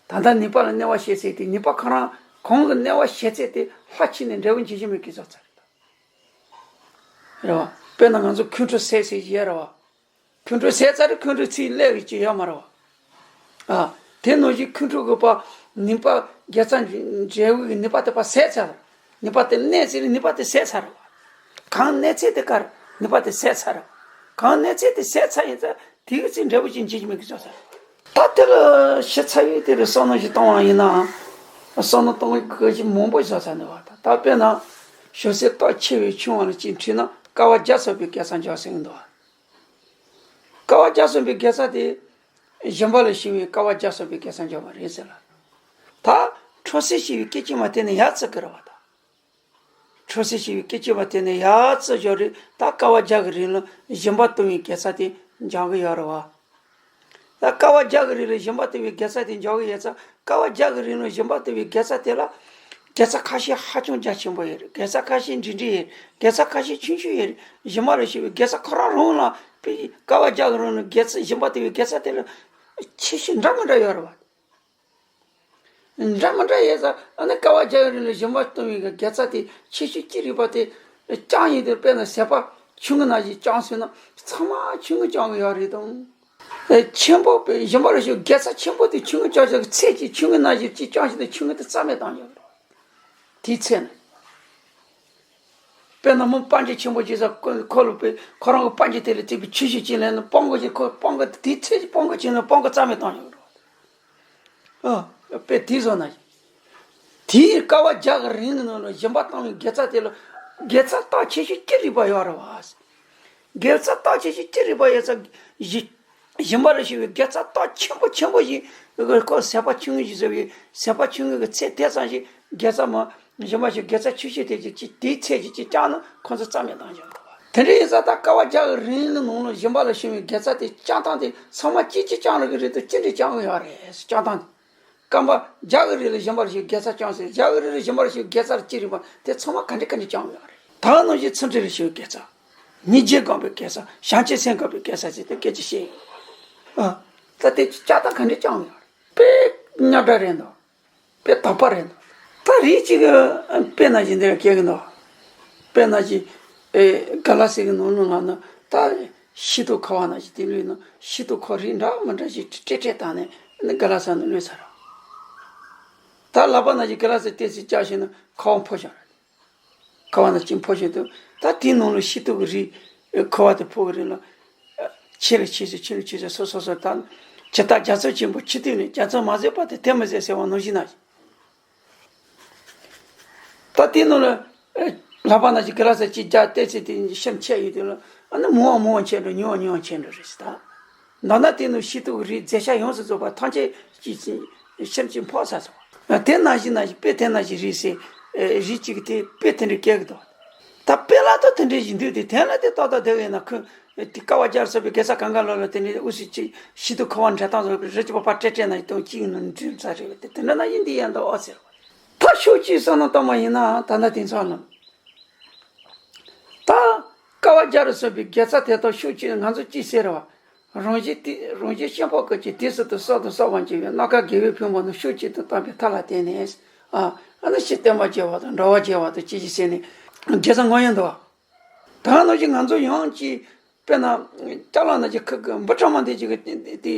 ད་ལྟ་ནུས་པ་ལ་གནོད་པ་བྱེད་ཚད་དེ་ནུས་པ་ཁོ་རང་གང་གི་གནོད་པ་བྱེད་ཚད་དེ་ལྷག་ཕྱིན་ནས་འབྲས་བུ་འབྱེད་ཀྱི་མེད་གི་བཟོ་ཚར་རེད་ད། རེད་བ། དཔེར་ན་ང་ཚོ་ཁོང་ཁྲོ་ཟས་ཟེར་གྱི་ཡོད་རེད་བ། ཁོང་ཁྲོ་ཟས་ཚར་རེད་ཁོང་ཁྲོ་ཚིག་སླེབས་ཀྱི་ཅི་ཡོད་མ་རེད་བ། ཨ། དེ་ནང་བཞིན་ཁོང་ཁྲོ་གི་པ་ནུས་པ་དགེ་རྩ་འབྲས་བུ་གི་ནུས་པ་དེ་པ་ཟད་ཚར། ནུས་པ་དེ་གནས་ཚེ་ནུས་པ་དེ་ཟད་ཚར་བ། གང་གནས་ཚེ་དེ་ཀར་ནུས་པ་དེ་ཟད་ཚར། གང་གནས་ཚེ་དེ་ཟད་ཚར་ཡིན་ཙང་དེ་གི་ཚེ་འབྲས་བུ་ཅི་འབྱེད་ཀྱི་མེད་གི་ཟོ་ཚར། ད་དེ་ལ་ཤི་ཚར་བའི་དེ་ལ་བསམ་བློ་ཞིག་བཏང་བ་ཡིན་ན། བསམ་བློ་གཏོང་བའི་གི་ཞིག་མང་པོ་ཟོ་ཚར་ནས་བ་ད་ད་དཔེར་ན། ཞོ་སེར་སྟག་ཆེ་བའི་ཆུང་བ་ལ་ཅིག་ཁྲིད་ན་དཀའ་བ་བརྒྱ་སོགས་པའི་དགེ་རྩ་འཇོག་ཟེར་གི་འདུག་བ། དཀའ་བ་བརྒྱ་སོགས་པའི་དགེ་རྩ་དེ། སྦྱིན་པ་ལ་ཞུགས་པའི་དཀའ་བ་བརྒྱ་སོགས་པའི་དགེ་རྩ་འཇོག་པ་རེད་ཟེར་ལ། ད། འཕྲོ་སེལ་ཞེས་པའི་སྐད་ཅིག་མ་དེ་ནི་ཡར་བརྩི་གི་རེད་བ་ད། འཕྲོ་སེལ་ཞེས་པའི་སྐད་ཅིག་མ་དེ་ནི་ཡར་བརྩི་འཇོག་རེད་ད་དཀའ་བ་བརྒྱ་གི་རིང་ལ་སྦྱིན་པ་གཏོང་བའི་དགེ་རྩ་དེ་འཇོག་གི་ཡོད་རེད་བ། ད་དཀའ་བ་བརྒྱ་གི་རིང་ལ་སྦྱིན་པ་གཏོང་བའི་དགེ་རྩ་དེ་འཇོག་གི་ཡོད་ཙང་དཀའ་བ་བརྒྱ་གི་རིང་ལ་སྦྱིན་པ་གཏོང་བའི་དགེ་རྩ་དེ་ལ། དགེ་རྩ་ཁ་ཤས་ཧ་ཅང་རྒྱ་ཆེན་པོ་ཡོད་རེད། དགེ་རྩ་ཁ་ཤས་འབྲིང་འབྲིང་ཡོད་རེད། དགེ་རྩ་ཁ་ཤས་ཆུང་ཆུང་ཡོད་རེད། སྦྱིན་པ་ལ་ཞུགས་པའི་དགེ་རྩ་ཁོ་རང་རང་ལ་དཔེ་དཀའ་བ་བརྒྱ་གི་རིང་ལ་དགེ་རྩ་སྦྱིན་པ་གཏོང་བའི་དགེ་རྩ་དེ་ལ་ཁྱད་ཆོས་འདྲ་མི་འདྲ་ཡོད་རེད་བ། འདྲ་མི་འདྲ་ཡོད་ཙང་ཨ་ནི་དཀའ་བ་བརྒྱ་གི་རིང་ལ་སྦྱིན་པ་གཏོང་བའི་དགེ་རྩ་དེ་ཁྱད་ཆོས་ཅི་རིགས་པ་དེ་རྐྱང་ཡིན་དུས་དཔེར་ན་ཟས་པ་ཆུང་ངུ་ནང་བཞིན་རྐྱང་ཟོས་ན་ཚང་མ་ཆུང་ངུ་རྐྱང་གི་ཡོད་རེད་དང་། ཆེན་པོ་པའི་སྦྱིན་པ་ལ་ཞུགས་དགེ་རྩ་ཆེན་པོ་དེ་ཆུང་ངུ་རྐྱང་ཞིག་གི་ཚད་ཀྱིས་ཆུང་ངུ་ནང་བཞིན་ཅིག་རྐྱང་ཞིག་དང་ཆུང་ངུ་དེ་རྩ་མེད་བཏང་ཡོད་རེད། དེའི་ཚེ་ན། དཔེར་ན་མི་དཔལ་འབྱོར་ཆེན་པོ་ཅིག་ས་ཁོ་ལ་དཔེ་ཁོ་རང་གི་དཔལ་འབྱོར་དེ་ལ་དེ་བའི་ཆོས་ཤིག་ཅིག་ལེན་ན་སྤང་དགོས་ཀྱི་ཁོ་སྤང་དགོས་དེའི་ཚེ་ཅིག་སྤང་དགོས་ཀྱི་ན་སྤང་དགོས་རྩ་མེད་བཏང་ཡོད་རེད། ཨ། དཔེ་དེ་བཟོ་ན། དེའི་དཀའ་བ་བརྒྱ་གི་རིང་གི་ནང་ལ་སྦྱིན་པ་བཏང་བའི་དགེ་རྩ་དེ་ལ་དགེ་རྩ་རྟགས་ཆེ་ཤོས་ཅི་རིགས་པ་ཡོད་རེད་བ། དགེ་རྩ་རྟགས་ཆེ་ཤོས་ཅི་རིགས་པ་ཡོད་ཙང་གཞི། སྦྱིན་པ་ལ་ཞུགས་པའི་དགེ་རྩ་རྟགས་ཆེན་པོ་ཆེན་པོ་ཞིག་ཁོ་ཟས་པ་ཆུང་ངུ་ཞིག་བཟོ་བའི་ཟས་པ་ཆུང་ངུ་གི་ཚད་དེ་ཙམ་ཞིག་དགེ་རྩ་མ་སྦྱིན་པ་ཞིག་དགེ་རྩ་ཆུང་ཤོས་དེ་ཅིག་ཅིག་དེའི་ཚད་ཅིག་ཅིག་བསྐྱངས་ན་ཁོ་ཚོ་རྩ་མེད་བཏང་ཞིག་འགྲོ་བ། དེ་འདྲ་ཡིན་ཙང་ད་དཀའ་བ་བརྒྱ་གི་རིང་ལ་ནང་ལ་སྦྱིན་པ་ལ་ཞུགས་པའི་དགེ་རྩ་དེ་བསྐྱངས་སྟངས་དེ་ཚང་མ་གཅིག་གཅིག་བསྐྱངས་རེད་གི་རེད་དོ་ཅི་འདྲ་བསྐྱངས་གི་ཡོད་རེད་བསྐྱངས་སྟངས་དེ། སྐར་མ་བརྒྱ་གི་རིང་ལ་སྦྱིན་པ་ལ་ཞུགས་དགེ་རྩ་བསྐྱངས་ཟེར་བརྒྱ་གི་རིང་ལ་སྦྱིན་པ་ལ་ཞུགས་དགེ་རྩ་ལ་ཅི་རིགས་པ་དེ་ཚང་མ་ག་འདྲ་ག་འདྲ་བསྐྱངས་ཡོད་རེད། ད་ནང་བཞིན་ཚུལ་ཁྲིམས་ལ་ཞུགས་དགེ་རྩ། ཉེས་བྱས་སྤངས་པའི་དགེ་རྩ་བྱང་ཆུབ་སེམས་བསྐྱེད་པའི་དགེ་རྩ་ཟེར་ཏེ་སྐད་ཆ་བཤད་ཡོད། ཨ། ད་དེ་བསྐྱངས་སྟངས་ག་འདྲ་བསྐྱངས་ཡོད་རེད། དཔེ་རྙོག་དྲ་རེད་འདུག་དཔེ་དག་པ་རེད་འདུག་ད་རིགས་གཅིག་གི་དཔེ་ནང་བཞིན་འདིར་སྐྱེལ་གི་འདུག་དཔེ་ནང་བཞིན་ཨེ་ག་ལ་སྲས་ཀྱི་ནང་ལ་ལངས་ན་ད་ཤིང་ཏོག་ཁ་བ་ནང་བཞིན་དེ་ལུས་ན་ཤིང་ཏོག་ཁ་རིགས་འདྲ་མི་འདྲ་ཞིག་སྤྲད་སྤྲད་བཏང་ནས་ནི་ག་ལ་ས་ནས་ལུས་ཚར། ད་ལག་པ་ནང་བཞིན་ག་ལ་སྲས་ཏོག་ཙམ་བཅག་ཤེས་ན་ཁ་བ་འཕོ་བཞག་རེད། ཁ་བ་ནང་བཞིན་འཕོ་བཞིན་དུ་ད་དེའི་ནང་ལ་ཤིང་ཏོག་གི་རིགས་ཁ་བ་དེ་འཕོ་གི་རེད་ལ། ཆེ་རུ་ཆེ་ཚུལ་ཆེ་རུ་ཆེ་ཚུལ་སོ་སོ་སོ་ད་ཇི་ལྟར་རྒྱ་མཚོ་ཆེན་པོ་ཆུ་བཏུལ་ནས་རྒྱ་མཚོ་མ་ཟད་པ་དེ་དེ་མི་ཟད་ཟེར་བ་ནང་བཞིན་ན། ད་དེའི་ནང་ལ། ལག་པ་ནང་བཞིན་ག་ལ་སྲས་ཅིག་རྒྱ་ཏོག་ཙམ་དེ་ཤམ་ཆད་ཡོད་དུས་ལ་ཨ་ནི་མང་བ་མང་བ་ཆད་འགྲོ་ཉུང་བ་ཉུང་བ་ཆད་འགྲོ་རེད་ཟེར་ད། མདོར་ན་དེ་ནི་ཤིང་ཏོག་གི་རིགས་རྫས་ཆ་ཡོངས་སུ་རྫོགས་པ་ཐམས་ཅད་ཀྱི་ཤམ་གྱིས་འཕོ་ཚར་སོང་། དེ་ནང་བཞིན་ནང་བཞིན་དཔེ་དེ་ནང་བཞིན་རིགས་སེ། རིགས་གཅིག་གི་དེ་དཔེ་དེ་འདྲ་སྐྱེལ་གི་འདུག་ད་དཔེ་ལ་ད་དེ་འདྲ་ཞིག་འདུག་དེ་དེ་ལ་དེ་ཏག་ཏག་བསྡད་ཡོད་ན་ཁོ། དེ་དཀའ་བ་བརྒྱ་སོགས་པའི་དགེ་རྩ་གང་ག་ལོ་ལ་དེ་འདྲའི་དབུ་སུ་གཅིག་ཤིང་ཏོག་ཁ་བ་འདྲ་ཐང་སོགས་རི་གཅིག་པ་ཕར་སྤྲད་སྤྲད་ན་ཡི་དོན་གཅིག་ནང་འཛུལ་ཚར་རེད་དེ་དེ་འདྲ་ན་ཡིན་འདི་ཡན་ད་ཨོ་ཟེར་བ། ད་ཤུགས་ཀྱིས་བསམ་བློ་བཏང་བ་ཡིན་ན་ད་ལྟ་དེང་སང་ལ། ད། ཀ་བ་བརྒྱ་རུ་སོན་པའི་དགེ་རྩ་དེ་དག་ཤུགས་གཅིག་ང་ཚོ་གཅིག་ཟེར་བ། རང་བཞིན་དེ་རང་བཞིན་གཤིན་པོ་ཀུན་གྱི་དུས་སུ་དུ་སྲོག་དང་སྲོག་པ་འཇིག་པའི་སྣ་ཁ་དགེ་བའི་ཕུང་པོ་རྣམས་ཤུགས་གཅིག་ཏུ་བསྟན་པའི་མཐའ་ལ་བརྟེན་ནས། ཨ་ཨ་ནི་ཕྱིར་བསྟན་པ་རྒྱས་པ་དང་འགྲོ་བ་རྒྱས་པ་དང་ཅི་ཞིག་ཟེར་ནས་དགེ་རྩ་ངོ་ཡོང་འདུག་ད་ནང་བཞིན་ང་ཚོ་ཡང་ཅིག་དཔེར་ན་ཅ་ལག་ནང་གི་ཁུར་གི་འབུ་ཕྲ་མ་དེ་ཅིག་གི་དེ་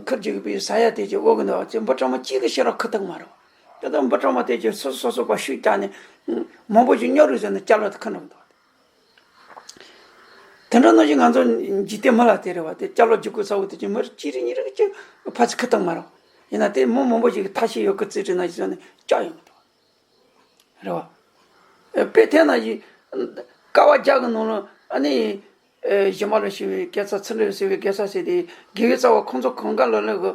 ཁུར་ཅིག་གི་པའི་ཟ་ཡ་དེ་ཅིག་འོ་གི་འདུག་བ། ཅིག་འབུ་ཕྲ་མ་གཅིག་གི་ཕྱིར་ར་ཁུར་ཐུབ་མ་རེད། དེ་དང་འབུ་ཕྲ་མ་དེ་ཅིག་སོ་སོ་སོ་སོ་པ་ཤུགས་བཀྱགས་ནས་མང་པོ་ཅིག་སྙོག་རུས་ཟེར་ནས་ཅ་ལག་དེ་ཁུར་འགྲོ་གི་འདུག་བ། དེ་འདྲ་ནང་བཞིན་ང་ཚོ་འཇིག་རྟེན་མི་ལ་དེ་རེད་བ། དེ་ཅ་ལག་རྒྱུ་ཀུ་ཚ་བོ་དེ་ཅིག་མི་རེ་གཅིག་རེ་གཉིས་རེ་ཅིག་ཕར་ཚུར་ཁུར་ཐུབ་མ་རེད། ཡིན་ན་དེ་མི་མང་པོ་ཞིག་གི་ཐ་ཤི་ཡོད་གི་རྩིས་བྲིས་ན་ཞིག་ནས་ཅག་ཡོང་གི་འདུག་བ། རེད་བ། དཔེ་དེ་ན་ཞིག་ཀ་བ་བརྒྱ་གི་ནང་ལ་ཨ་ནི་གཞི་མ་ལ་ཞི་བའི་དགེ་རྩ་ཚུལ་ཁྲིམས་ཟེར་བའི་དགེ་རྩ་ཟེར་དེ་དགེ་བའི་རྩ་བ་ཁོང་ཚོ་གང་ག་ལ་ལ་གི་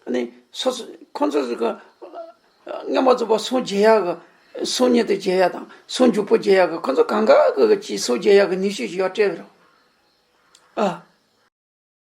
ཨ་ནི་སོ་སོ་ཁོང་ཚོ་ཟིག་གི་སྔ་མ་རྫོགས་པ་སངས་རྒྱས་ཡག་གི་སངས་ཉིད་དུ་རྒྱས་ཡག་དང་སངས་འཇུག་པོ་རྒྱས་ཡག་གི་ཁོ་ཚོ་གང་ག་གི་གི་ཅིག་སངས་རྒྱས་ཡག་གི་ནུས་ཤུགས་ཤིག་ཡོད་སྤྲད་པ་རེད། ཨ།